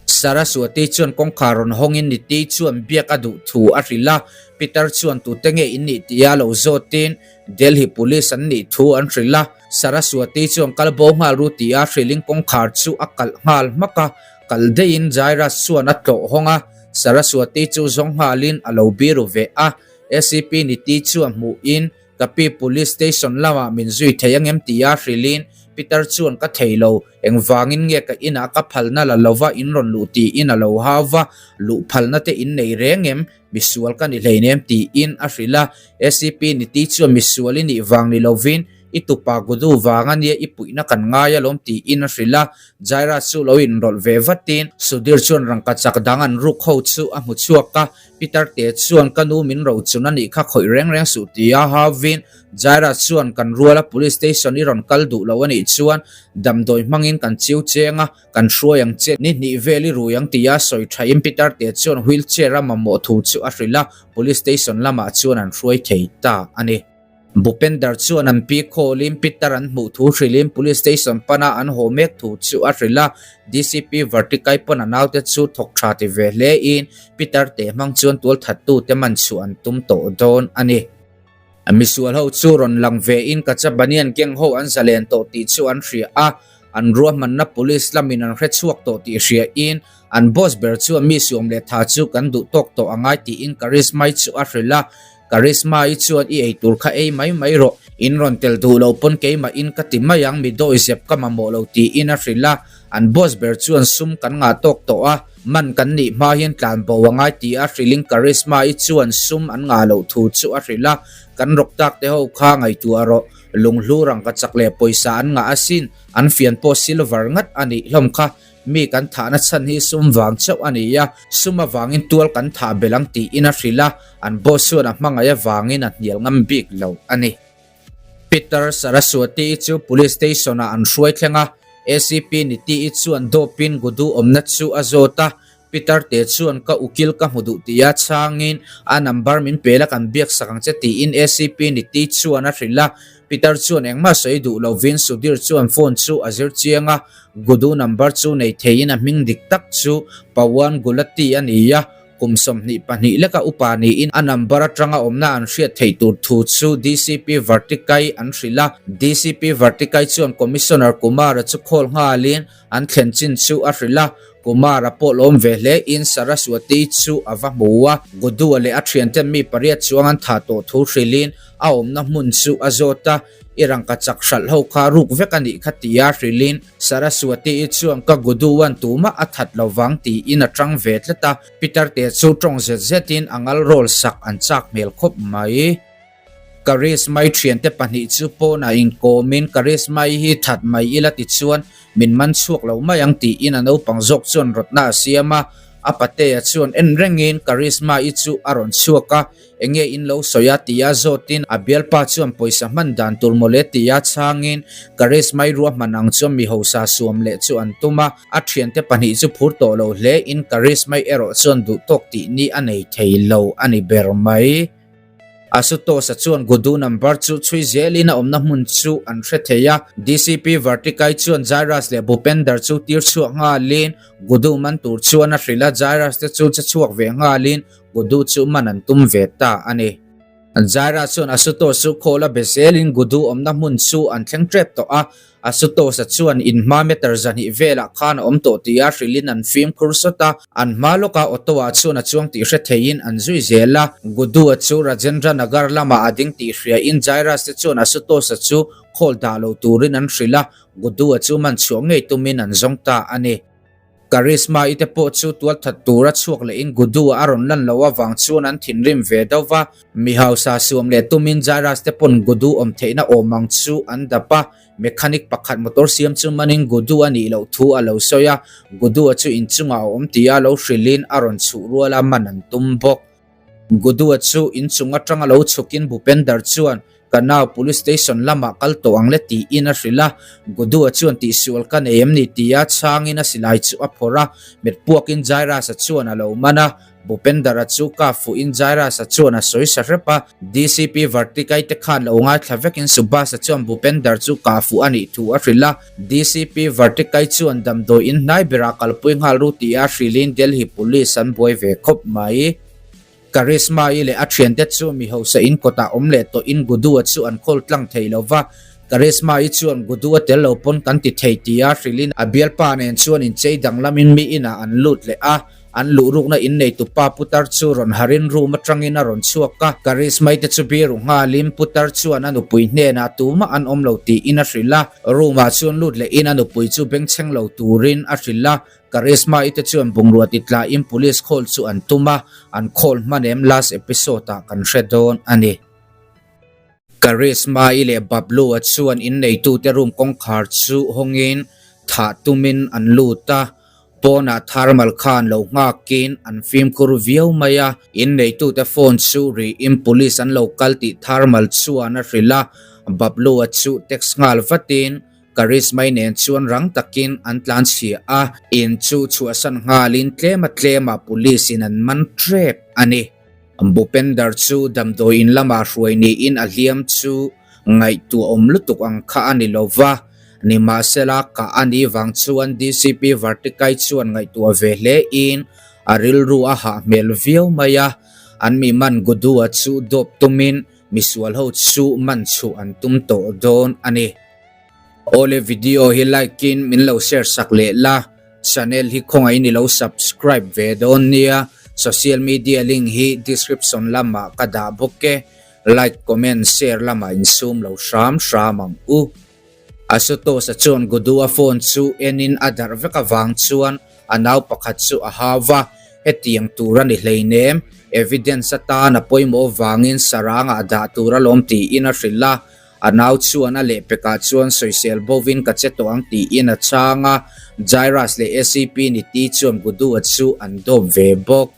Saraswati chuan kawngkhar rawn hawngin Niti chuan biak a duh thu a hrilh a, Peter chuan tute nge in nih tia lo zawtin Delhi Police an nih thu an hrilh a, Saraswati chuan kal bo nghal ru tia hrilhin kawngkhar chu a kalh nghal hmak a, kal deihin Jairus chuan a tlawh hawng a. Saraswati chu zawng nghalin a lo biru ve a, ACP Niti chuan hmuhin ka pi Police Station lamah min zui thei angem tia hrilhin Pitar chuan ka thei lo, engvangin nge ka inah ka phalna la lova in rawn luh tiin a lo hau va, luh phalna te in nei reng em? Misual ka ni hleinem tiin a hrilh a, ACP Niti chuan misual i nih vang ni lovin i tupa Gudu vang a nia i puihna kan ngai alawm tiin a hrilh a, Jairaj chu lo inrawlh ve vatin Sudhir chuan rangkachak dang an ruk ho chu a hmu chhuak a, Peter te chuan ka nu min rochun a nih kha khawih reng reng suh tia hauvin Jairaj chuan kan ruala police station i rawn kal duh lo a nih chuan damdawi hmangin kan chiu cheng a, kan hruai ang che ni hnih vel i rui ang tia sawi thain Peter te chuan wheel chair a mamawh thu chu a hrilh a, police station lamah chuan an hruai thei ta a ni. Bhupender chuan an pi khawlin Peter an hmuh thu hrilhin police station pana an haw mek thu chu a hrilh a, DCP Vartikai pawn a naute chu thawk tha ti ve hle in Peter te hmang chuan tualthattu te man chhuah an tum tawh dawn a ni. Misual ho chu rawn lang ve in Kachabanian gang ho an zalen tawh tih chu an hria a, an ruahmanna police lamin an hre chhuak tawh tih hria in an boss ber chuan mi suam leh tha chu kan duh tawk tawh a ngai tiin Karismai chu a hrilh a, Karisma-i chuan i ei tur kha ei mai mai rawh, in rawn tel duh lo pawn keimah in ka ti mai ang, mi dawi zep ka mamawh lo tiin a hrilh a, an boss ber chuan sum kan ngah tawk tawh a, man kan nih hma hian tlan bo a ngai ti a hrilhin Karisma-i chuan sum an ngah loh thu chu a hrilh a, kan rawk tak te ho kha ngaihtuah rawh, lunghlu rangkachak leh pawisa an ngah asin, an fian pawh silver ngat a nih hlawm kha, Mi kan thahna chhan hi sum vang chauh a ni a, sum avangin tual kan thah belh ang tiin a hrilh a, an boss chuan a hmangaih avangin a hnial ngam bik lo a ni. Peter Saraswati-i chu Police Station-ah an hruai thleng a, ACP Niti-i chuan dawpin Gudu awmna chu a zawt a, Peter te chuan ka ukil ka hmu duh tia chhangin a number min pe la kan biak sak ang che tiin ACP Niti chuan a hrilh a, Peter chuan engmah sawi duh lovin Sudhir chuan phone chu a zir chiang a, Gudu number chu nei theiin a hming dik tak chu Pawan Gulati a ni a, kum 22 leka upa niin a number atanga awmna an hriat theih tur thu chu DCP Vartikai an hrilh a. DCP Vartikai chuan Commissioner Kumar-a chu call nghalin an thlen chin chu a hrilh a, Kumar-a pawh lawm ve hle in Saraswati chu a va hmu a, Gudu-a leh a thianten mi pariat chuang an thah tawh thu hrilhin a awmna hmun chu a zawt a, I rangka chak hralh ho kha ruk vek a nih kha tia hrilhin Saraswati-i chuan ka Gudu-a'n tumah a that lo vang tiin a tang ve tlat a, Peter te chu tawng zet zetin a ngal rawl sak an chak hmel khawp mai. Karismai thiante pahnih chu pawnah inkawmin Karismai hi that mai ila tichuan min man chhuak lo mai ang tiin a naupang zawk chuan rawtna a siam a, a patea chuan en rengin Karisma-i chu a rawn chhuak a, Enge in lo sawi a tia zawtin a bialpa chuan pawisa hman dan tur mawle tia chhangin Karisma-i ruahman ang chuan mi hausa suam leh chu an tum a, a thiante pahnih chu phur tawh lo hle in Karisma-i erawh chuan duh tawk tih ni a nei thei lo a ni ber mai. Asutosh-a chuan Gudu number chu chhui zelin a awmna hmun chu an hre thei a. DCP Vartikai chuan Jairus leh Bhupender chu tir chhuak nghalin Gudu man tur chuan a hrilh a, Jairus te chu che chhuak ve nghalin Gudu chu man an tum ve ta a ni. Jairus chuan Asutosh chu khawl a be zelin Gudu awmna hmun chu an thleng tep tawh a, Asutosh-a chuan in hma meter 200 velah khan a awm tawh tia hrilhin an fimkhur sawt a, an hma lawkah auto-ah chuan a chuang tih hre theiin an zui zel a. Gudu-a chu Rajendra Nagar lamah a ding tih hriain Jairaj te chuan Asutosh-a chu call dah lo turin an hrilh a, Gudu-a chu man chhuah ngei tumin an zawng ta a ni. Karisma-i te pawh chu tualthat tura chhuak lehin Gudu-a a rawn lan loh avang chuan an thinrim ve deuh va, mi hausa suam leh tumin Jairaj te pawn Gudu awm theihna awm ang chu an dap a, mechanic pakhat motor siam chu manin Gudu a nih loh thu a lo sawi a, Gudu-a chu inchungah a awm tia lo hrilhin a rawn chhuh ruala man an tum bawk. Gudua chu inchung atanga lo chhukin Bhupender chuan ka nau police station lamah kal tawh ang le tiin a hrilh a, Gudua chuan tihsual ka nei em ni tia chhangin a silai chu a phawrh a, met puakin Jairus-a chuan a lo man a, Bhupender-a chu ka fuhin Jairus-a chuan a sawi sa hrep a, DCP Vartikai te khan lo ngaithla vekin Subhas-a chuan Bhupender chu ka fuh a nih thu a hrilh a, DCP Vartikai chuan damdawi in hnai berah kalpui nghal ru tia hrilhin Delhi Police an buai ve khawp mai. Karisma-i leh a thiante chu mi hausa in kawtah awm leh tawhin Gudu-a chu an khawl tlang thei lo va, Karisma-i chuan Gudu-a tel lo pawn kan ti thei tia hrilhin a bialpa nen chuan inchei danglamin mi inah an lut leh a. An luh rukna in neitu pa putar chu rawn harin room atangin a rawn chhuak a, Karismai te chu biru nghalin putar chuan a nupui hnenah tumah an awm lo tiin a hrilh a, room ah chuan lut lehin a nupui chu bengchheng lo turin a hrilh a, Karisma-i te chuan bungrua ti tlain police call chu an tum a, an call hman em last episode ah kan hre dawn a ni. Karisma-i leh Bablu-a chuan in neitute room kawngkhar chu hawngin thah tumin an lut a, Pawnah thermal khan lo nghakin an fimkhur viau mai a, in neitute phone chu riin police an lo kal tih thermal chuan a hrilh a, Bablu-a chu text nghal vatin Karisma-i nen chuan rang takin an tlan chhia a, in chu chhuahsan nghalin tlema tlema police in an man tep a ni. Bhupender chu damdawi in lamah hruai niin a hliam chu ngaihtuah awm lutuk ang kha a ni lo va, nimahsela kah a nih vang chuan DCP Vartikai chuan ngaihtuah ve hle in a rilru a hah hmel viau mai a, an mi man Gudua chu dawp tumin misual ho chu man chhuah an tum tawh dawn a ni. Awle video hi like in min lo share sak leh la, channel hi khawngaih in i lo subscribe ve dawn nia, social media link hi description lamah ka dah bawk e. Like, comment, share lamah insum lo hram hram ang u. Ashutosh-a chuan Gudu-a phone chu enin a darh vek avang chuan a nau pakhat chu a hau va, hetiang tur a ni hleinem, evidence atan a pawimawh vangin sarangah dah tur alawm tiin a hrilh a. A nau chuan a lehpekah chuan sawisel bovin ka che tawh ang tiin a chhang a, Jairus leh ACP Niti chuan Gudu-a chu an dawp ve bawk.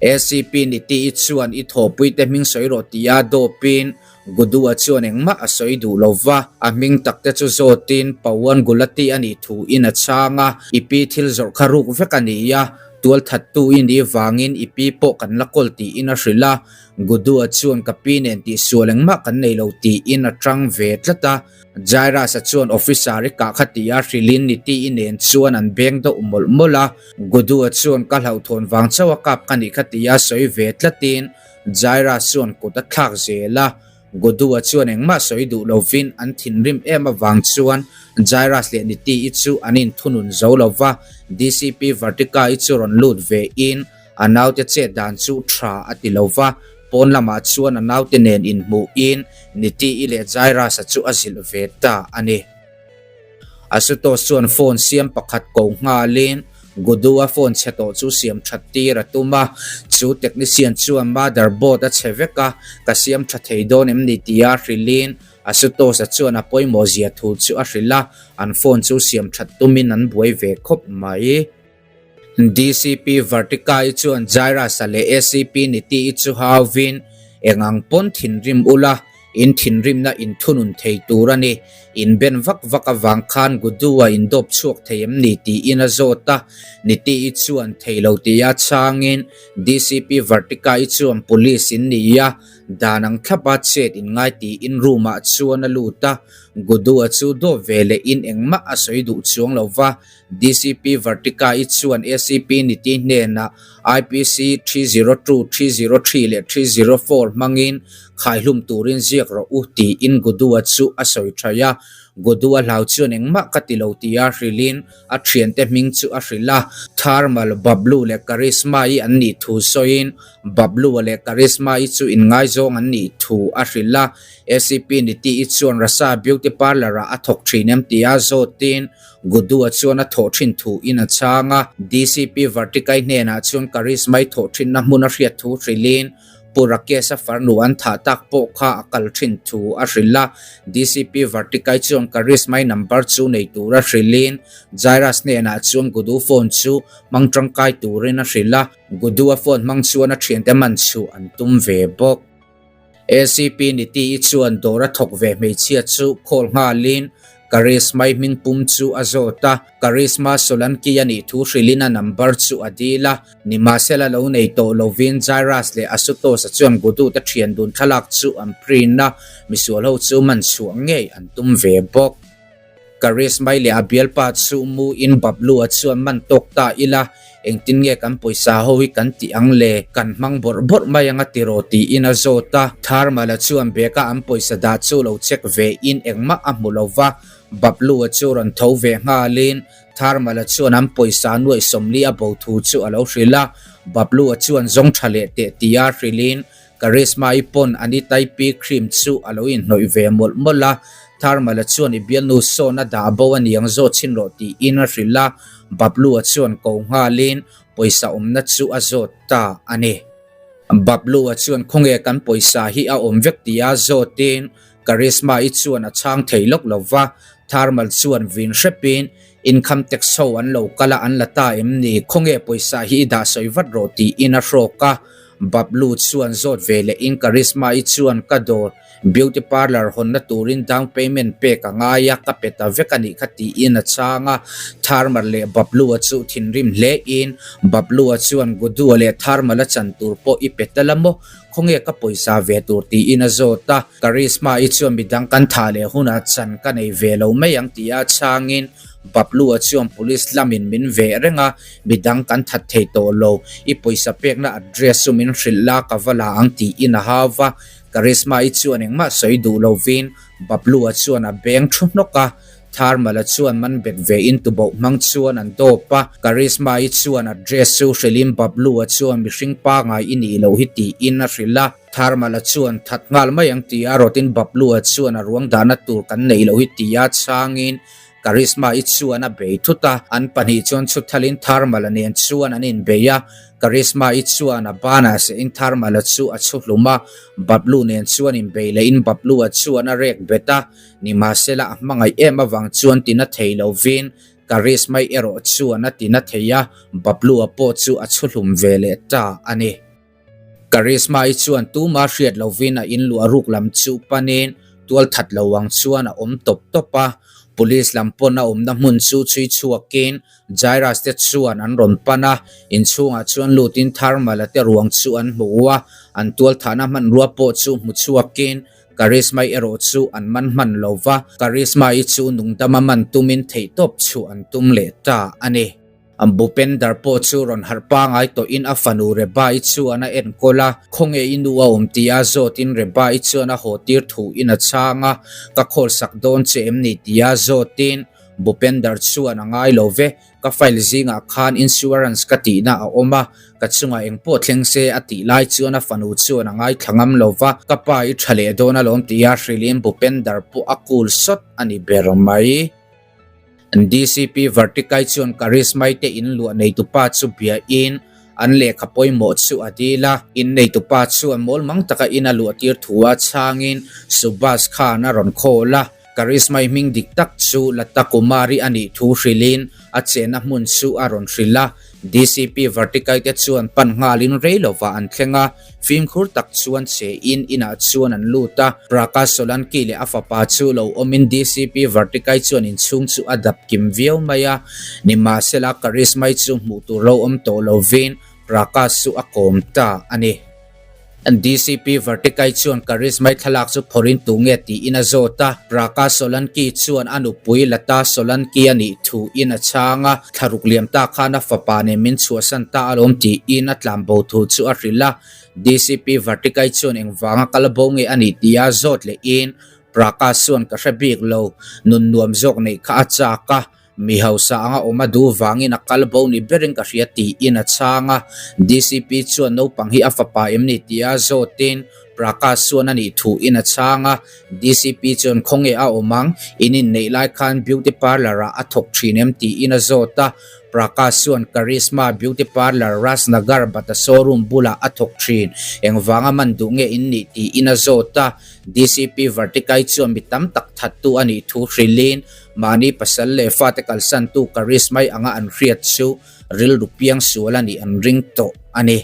ACP Niti-i chuan i thawhpuite hming sawi rawh tia dawpin Gudu-a chuan engmah a sawi duh lo va, a hming takte chu zawtin Pawan Gulati a nih thuin a chhang a, i pi thil zawrh kha ruk vek a ni a, tualthattu i nih vangin i pi pawh kan la kawl tiin a hrilh a, Gudu-a chuan ka pi nen tihsual engmah kan nei lo tiin a tang ve tlat a, Jairus-a chuan officer i kah kha tia hrilhin Niti-i nen chuan an beng deuh mawlh mawlh a, Gudu-a chuan ka hlauhthawn vang chauh a kap ka nih kha tia sawi ve tlatin Jairus chuan kut a thlak zel a, Gudu-a chuan engmah sawi duh lovin an thinrim em avang chuan Jairus leh Niti-i chu an inthunun zo lo va, DCP Vartika-i chu rawn lut ve in A naute chet dan chu tha a ti lo va, pawn lamah chuan a naute nen inhmuhin Niti-i leh Jairus-a chu a zilh ve ta a ni. Ashutosh chuan phone siam pakhat ko nghalin Gudu-a phone chhe tawh chu siam that tir a tum a, chu technician chuan motherboard a chhe vek a, ka siam tha thei dawn em ni tia hrilhin Ashutosh-a chuan a pawimawh zia thu chu a hrilh a, an phone chu siam that tumin an buai ve khawp mai. DCP Vartika-i chuan Jairus-a leh ACP Niti-i chu hauvin, Eng ang pawn thinrim ula, in thinrimna in thunun thei tur a ni. In ben vak vak avang khan Gudu-a in dawp chhuak thei em ni tiin a zawt a. Niti-i chuan thei lo tia chhangin DCP Vartika-i chuan Police in ni a, dan ang thlapa chet in ngai tiin room-ah chuan a lut a. Gudu-a chu dawp ve lehin engmah a sawi duh chuang lo va. DCP Vartika-i chuan ACP Niti hnenah IPC 302, 303 leh 304 hmangin khaihlum turin ziak rawh u tiin Gudua chu a sawi thaih a. Gudua hlau chuan engmah ka ti lo tia hrilhin a thiante hming chu a hrilh a. Tharmal, Bablu leh Karisma-i an nih thu sawiin Bablu-a leh Karisma-i chu inngaizawng an nih thu a hrilh a. ACP Niti-i chuan Rasa Beauty Parlour-ah a thawk thin em tia zawtin Gudu-a chuan a thawh thin thu in a chhang a, DCP Vartikai hnenah chuan Karisma-i thawh thinna hmun a hriat thu hrilhin Pu Rakesh-a farnu an thah tak pawh kha a kal thin thu a hrilh a. DCP Vartikai chuan Karisma-i number chu nei tura hrilhin Jairus hnenah chuan Gudu phone chu hmang tangkai turin a hrilh a, Gudu-a phone hmang chuan a thiante man chhuh an tum ve bawk. ACP Niti-i chuan dawr a thawk ve hmeichhia chu call nghalin Karisma-i hming pum chu a zawt a, Karisma Solanki a nih thu hrilhin a number chu a dil a, nimahsela lo nei tawh lovin Jairus leh Ashutosh-a chuan Gudu te thian dun thlalak chu an print a, misual ho chu man chhuah ngei an tum ve bawk. Karisma-i leh a bialpa chu mu in Bablu-a chuan man tawk ta ila, engtin nge kan pawisa ho hi kan tih ang le, kan hmang bawrh bawrh mai anga tiraw tiin a zawt a. Tharmala chuan bag-a an pawisa dah chu lo check ve in engmah a hmu lo va, Bablu-a chu rawn tho ve nghalin Tharmala chuan an pawisa nuaih 40 a bo thu chu a lo hrilh a, Bablu-a chuan zawng tha leh teh tia hrilhin Karisma-i pawn Anita-i pi cream chu a lo inhnawih ve mawlh mawlh a, Tharmala chuan i bialnu sawn a dah bo a niang zawt chhin rawh tiin a hrilh a, Bablu-a chuan ko nghalin pawisa awmna chu a zawt ta a ni. Bablu-a chuan khawnge kan pawisa hi a awm vek tia zawtin Karisma-i chuan a chhang thei lawk lo va, Tharmal chuan vin hrepin Income tax ho an lo kal a an la ta em ni? Khawnge pawisa hi i dah sawi vat rawh tiin a hrawk a. Bablu chuan zawt ve lehin Karisma-i chuan ka dawr beauty parlour hawnna turin down payment pek a ngai a, ka pe ta vek a nih kha tiin a chhang a. Tharmal leh Bablu-a chu thinrim hlein Bablu-a chuan Gudu-a leh Tharmal-a chan tur pawh i pe tel a maw? Khawnge ka pawisa ve tur tiin a zawt a, Karisma-i chuan midang kan thah leh hunah chan ka nei ve lo mai ang tia chhangin Bablu-a chuan police lamin min veh reng a, midang kan that thei tawh lo, i pawisa pekna address chu min hrilh la ka va la ang tiin a hau va, Karisma-i chuan engmah sawi duh lovin Bablu-a chuan a beng thu hnawk a. Tharmala chuan man bet ve in tuboh hmang chuan an dawp a, Karisma-i chuan a dress chu hrilhin Bablu-a chuan mihring pangai i nih loh hi tiin a hrilh a, Tharmala chuan that nghal mai ang tia rawtin Bablu-a chuan a ruang dahna tur kan neih loh hi tia chhangin Karisma-i chuan a bei thut a, an pahnih chuan chhuthalin Tharmala nen chuan an inbei a, Karisma-i chuan a banah sehin Tharmala chu a chhu hlum a, Bablu nen chuan inbei lehin Bablu-a chuan a rek bet a. Nimahsela a hmangaih em avang chuan tina thei lovin Karisma-i erawh chuan a tina thei a, Bablu-a pawh chu a chhuhlum ve leh ta a ni. Karisma-i chuan tuma hriat lovin a inluah ruk lam chu panin tualthat lo ang chuan a awm tawp tawp a, Police lam pawn a awmna hmun chu chhui chhuakin Jairus te chuan an rawn pan a, inchhungah chuan lutin Tharmala te ruang chu an hmu a, an tualthahna hmanrua pawh chu hmu chhuakin Karisma-i erawh chu an man hman lo va, Karisma-i chu nungdama man tumin theihtawp chhuah an tum leh ta a ni. Bhupender pawh chu rawn harh pangai tawhin a fanu Reba-i chuan a enkawl a, khawnge i nu a awm tia zawtin Reba-i chuan a haw tir thuin a chhang a, ka khawlsak dawn che em ni tia zawtin Bhupender chuan a ngai lo ve, Ka file zingah khan insurance ka tihna a awm a, ka chungah engpawh thleng se a tih lai chuan a fanu chuan a ngaithla ngam lo va, ka pa i tha leh dawn alawm tia hrilhin Bhupender pawh a cool sawt a ni ber mai. DCP Vartikai chuan Karismai te in luah neitupa chu biain an lehkha pawimawh chu a dil a, in neitupa chuan mawlmang taka in a luah tir thu a chhangin Subhas khan a rawn call a. Karisma-i hming dik tak chu Lata Kumari a nih thu hrilhin a chenna hmun chu a rawn hrilh a. DCP Vartikai te chuan pan nghalin rei lovah an thleng a, fimkhur tak chuan che in inah chuan an lut a. Prakash Solanki leh a fapa chu lo awmin DCP Vartikai chuan inchhung chu a dap kim viau mai a. Nimahsela Karisma-i chu hmuh tur lo awm tawh lovin Prakash chu a kawm ta a ni. DCP Vartikai chuan Karismai thlalak chu phawrhin tu nge tiin a zawt a, Prakash Solanki chuan a nupui Lata Solanki a nih thu in a chhang a, thlaruk liam ta khan a fapa nen min chhuahsan ta alawm tiin a tlanbo thu chu a hrilh a, DCP Vartikai chuan engvanga kal bo nge a nih tia zawt lehin Prakash chuan ka hre bik lo, nun nuam zawk neih kha a chak a, Mi hausa anga awm a duh vangin a kal bo ni berin ka hria tiin a chhang a. DCP chuan naupang hi a fapa em ni tia zawtin Prakash chuan a nih thuin a chhang a. DCP chuan khawnge a awm ang, in inneih lai khan beauty parlour ah a thawk thin em tiin a zawt a. Prakash chuan Karisma beauty parlour Rajnagar Bata showroom bulah a thawk thin, engvanga man duh nge in nih tiin a zawt a. DCP Vartikai chuan mi tam tak thattu a nih thu hrilhin Mahni pasal leh fate kalsantu Karismai anga an hriat chu rilru piang sual a nih an ring tawh a ni.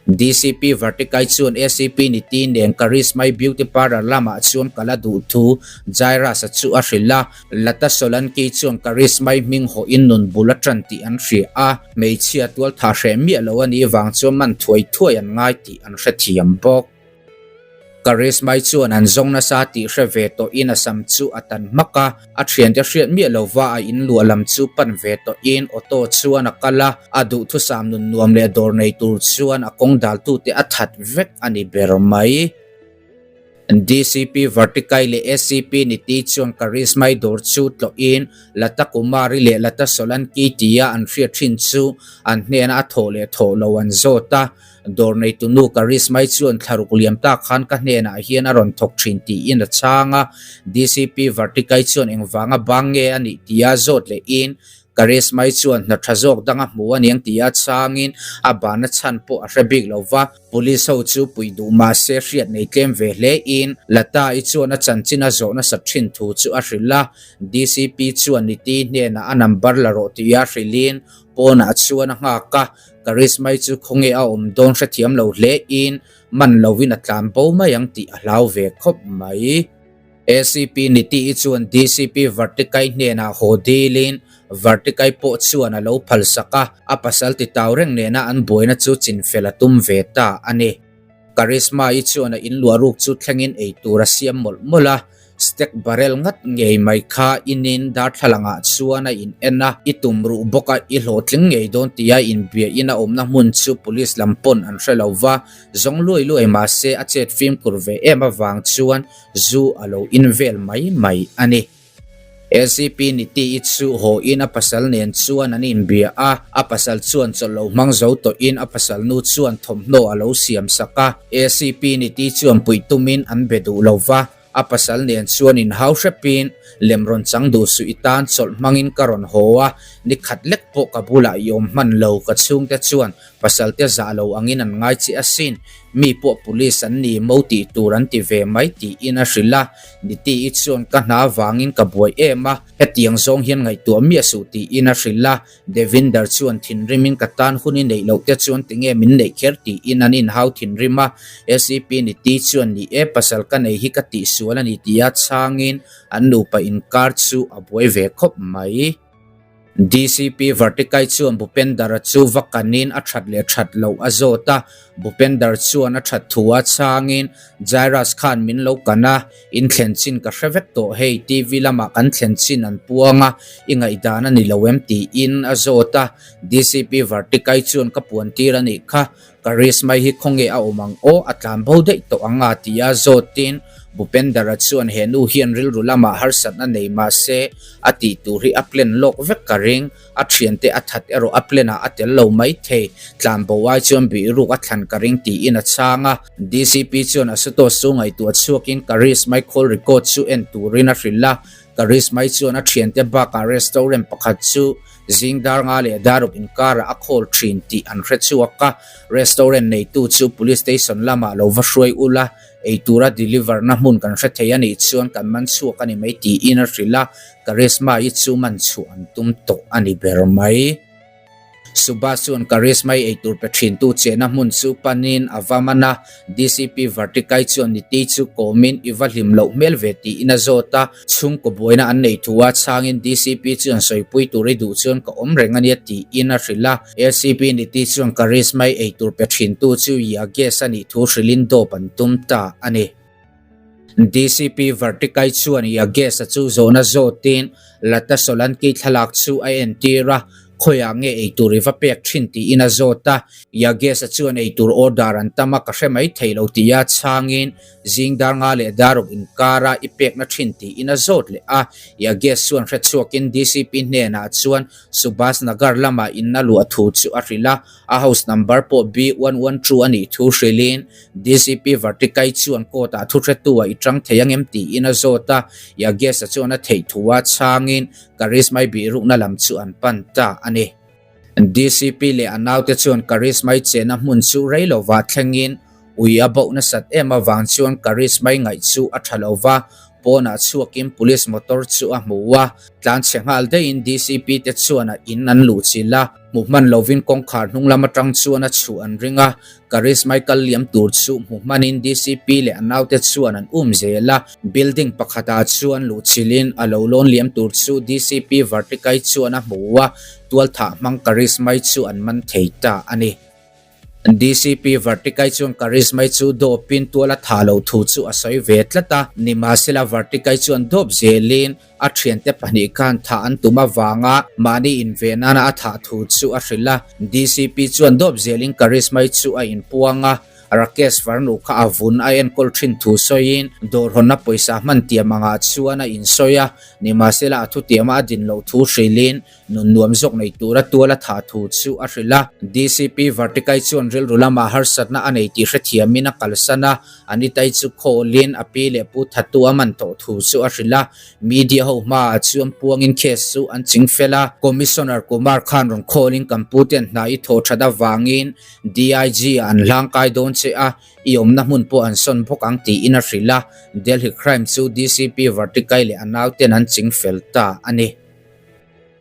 DCP Vartikai chuan ACP Niti nen Karismai Beauty Parlour lamah chuan kal a duh thu Jairus-a chu a hrilh a. Lata Solanki chuan Karismai hming hawhin nun bul a tan tih an hria a, hmeichhia tualtha hreh miah lo a nih vang chuan man thuai thuai an ngai tih an hrethiam bawk. Karismai chuan an zawng nasa tih hre ve tawhin a sam chu a tan hmak a, a thiante hriat miah lova a in luah lam chu pan ve tawhin auto chuan a kal a, a duhthusam nun nuam leh dawr nei tur chuan a kawng daltute a that vek a ni ber mai. DCP Vartikai leh ACP Niti chuan Karismai dawr chu tlawhin Lata Kumari leh Lata Solanki tia an hriat thin chu an hnena a thawh leh thawh lo an zawt a. Dawr neitunu Karismai chuan thlaruk liam tak khan ka hnenah hian a rawn thawk thin tiin a chhang a. DCP Vartikai chuan engvanga bang nge a nih tia zawt lehin Karismai chuan hna tha zawk dang a hmu aniang tia chhangin a bana chhan pawh a hre bik lo va. Police ho chu puih duh mah se hriat nei tlem ve hle in Lata-i chuan a chanchin a zawh nasat thin thu chu a hrilh a, DCP chuan Niti hnenah a number la rawh tia hrilhin pawnah chuan a nghak a, Karismai chu khawnge a awm dawn hrethiam lo hle in man lovin a tlan bo mai ang tih a hlau ve khawp mai. ACP Niti-i chuan DCP Vartikai hnenah haw dilin Vartikai pawh chuan a lo phalsak a, a pasal titau reng nena an buaina chu chinfel a tum ve ta a ni. Karisma-i chuan a inluah ruk chu thlengin eitur a siam mawlh mawlh a, Stek barrel ngat ngei mai kha inin darthlalangah chuan a in en a, i tum ruh bawk a, i hlawhtling ngei dawn tia inbiahin a awmna hmun chu police lam pawn an hre lo va, zawng luai luai mahse a chet fimkhur ve em avang chuan Zu a lo in vel mai mai a ni. ACP Niti-i chu haw in a pasal nen chuan an inbia a, a pasal chuan chawlh lo hmang zo tawhin a pasal nu chuan thawmhnaw a lo siam sak a. ACP Niti chuan puih tumin an be duh lo va, a pasal nen chuan inhau hrepin lem rawn chang duh suh i tan chawlh hmangin ka rawn haw a, ni khat lek pawh ka bulah i awm hman lo ka chhungte chuan pasal te zah lo angin an ngai che asin. Mi pawh police an ni mo tih tur an ti ve mai tiin a hrilh a, Niti-i chuan ka hna vangin ka buai em a, hetiang zawng hian ngaihtuah miah suh tiin a hrilh a, Devinder chuan thinrimin ka tan hun i neih loh te chuan tinge min neih kher tiin an inhau thinrim a, ACP Niti chuan ni e pasal ka nei hi ka tihsual a ni tia chhangin an nupa inkar chu a buai ve khawp mai. DCP Vartikai chuan Bhupendara chu va kanin a that leh that loh a zawt a, Bhupender chuan a that thu a chhangin Jairus khan min lo kan a, in thlen chin ka hre vek tawh hei TV lamah kan thlen chin an puang a, i ngaihdan a ni lo em tiin a zawt a, DCP Vartikai chuan ka puan tir a nih kha, Karisma hi khawnge a awm ang aw, a tlan bo daih tawh ang a tia zawtin Bhupendara chuan he nu hian rilru lamah harsatna nei mah se a tih tur hi a plan lawk vek ka ring, a thiante a that erawh a plan ah a tel lo mai thei, tlan bo ai chuan bihruk a thlan ka ring tiin a chhang a. DCP chuan Asutosh chu ngaihtuah chhuakin Karisma call record chu en turin a hrilh a, Karisma chuan a thiante bakah restaurant pakhat chu Zing dar nga leh daruk inkarah a call thin tih an hre chhuak a, restaurant neitu chu police station lamah lo va hruai ul a, eitura deliver na hmun kan hre thei a nih chuan kan man chhuak a ni mai tiin a hrilh a, Karisma-i chu man chhuah an tum tawh a ni ber mai. Subhas chuan Karisma-i eitur pe thintu chehna hmun chu panin a va man a, DCP Vartikai chuan Niti chu kawmin i va hlim loh hmel ve tiin a zawt a, Chhungkaw buaina an neih thu a chhangin DCP chuan sawipui tur i duh chuan ka awm reng ania tiin a hrilh a. ACP Niti chuan Karisma-i eitur pe thintu chu Yagesh a nih thu hrilhin dawp an tum ta a ni. DCP Vartikai chuan Yagesh-a chu zawhna zawtin Lata Solanki thlalak chu a entir a, Khawiah nge eitur i va pek thin tiin a zawt a. Yagesh-a chuan eitur order an tam a ka hre mai thei lo tia chhangin Zing dar nga leh daruk inkara i pekna thin tiin a zawt leh a, Yagesh chuan hrechhuakin DCP hnenah chuan Subhas Nagar lama inna luah thu chu a hrilh a, a house number pawh B112 a nih thu hrilhin DCP Vartikai chuan court-ah thuhretu-ah i tang thei angem tiin a zawt a, Yagesh-a chuan a theih thu a chhangin Karismai bihrukna lam chu an pan ta a ni. DCP leh a naute chuan Karismai chenna hmun chu rei lova thlengin ui a boh nasat em avang chuan Karismai ngaih chu a tha lo va, pawnah chhuakin police motor chu a hmu a, tlanchhe nghal daihin DCP te chuan a in an luhchilh a, hmu hman lovin kawngkhar hnung lam atang chuan a chhuh an ring a, Karismai kal liam tur chu hmu hmanin DCP leh a naute chuan an um zel a, building pakhatah chuan luhchilhin a lo lawn liam tur chu DCP Vartikai chuan a hmu a, tualthah hmang Karismai chu an man thei ta a ni. DCP Vartikai chuan Karismai chu dawpin tual a thah loh thu chu a sawi ve tlat a, nimahsela Vartikai chuan dawp zelin A thiante pahnih khan thah an tum avanga mahni inve nana a thah thu chu a hrilh a. DCP chuan dawp zelin Karismai chu a inpuang a. Rakesh farnu kha a vun a enkawl thin thu sawiin dawr hawnna pawisa hman tiam angah chuan a insawi a, nimahsela a thutiama a din loh thu hrilhin nun nuam zawk nei tura tual a thah thu chu a hrilh a. DCP Vartikai chuan rilru lamah harsatna a nei tih hrethiamin a kalsan a, Anitai chu khawlin a pi leh pu thattu a man tawh thu chu a hrilh a, media ho hmaah chuan puangin case chu an ching fel a. Commissioner Kumar khan rawn khawlin kan puten hna i thawh that avangin DIG ah an hlangkai dawn che a, i awmna hmun pawh an sawn bawk ang tiin a hrilh a, Delhi crime chu DCP Vartikai leh a nauten an ching fel ta a ni.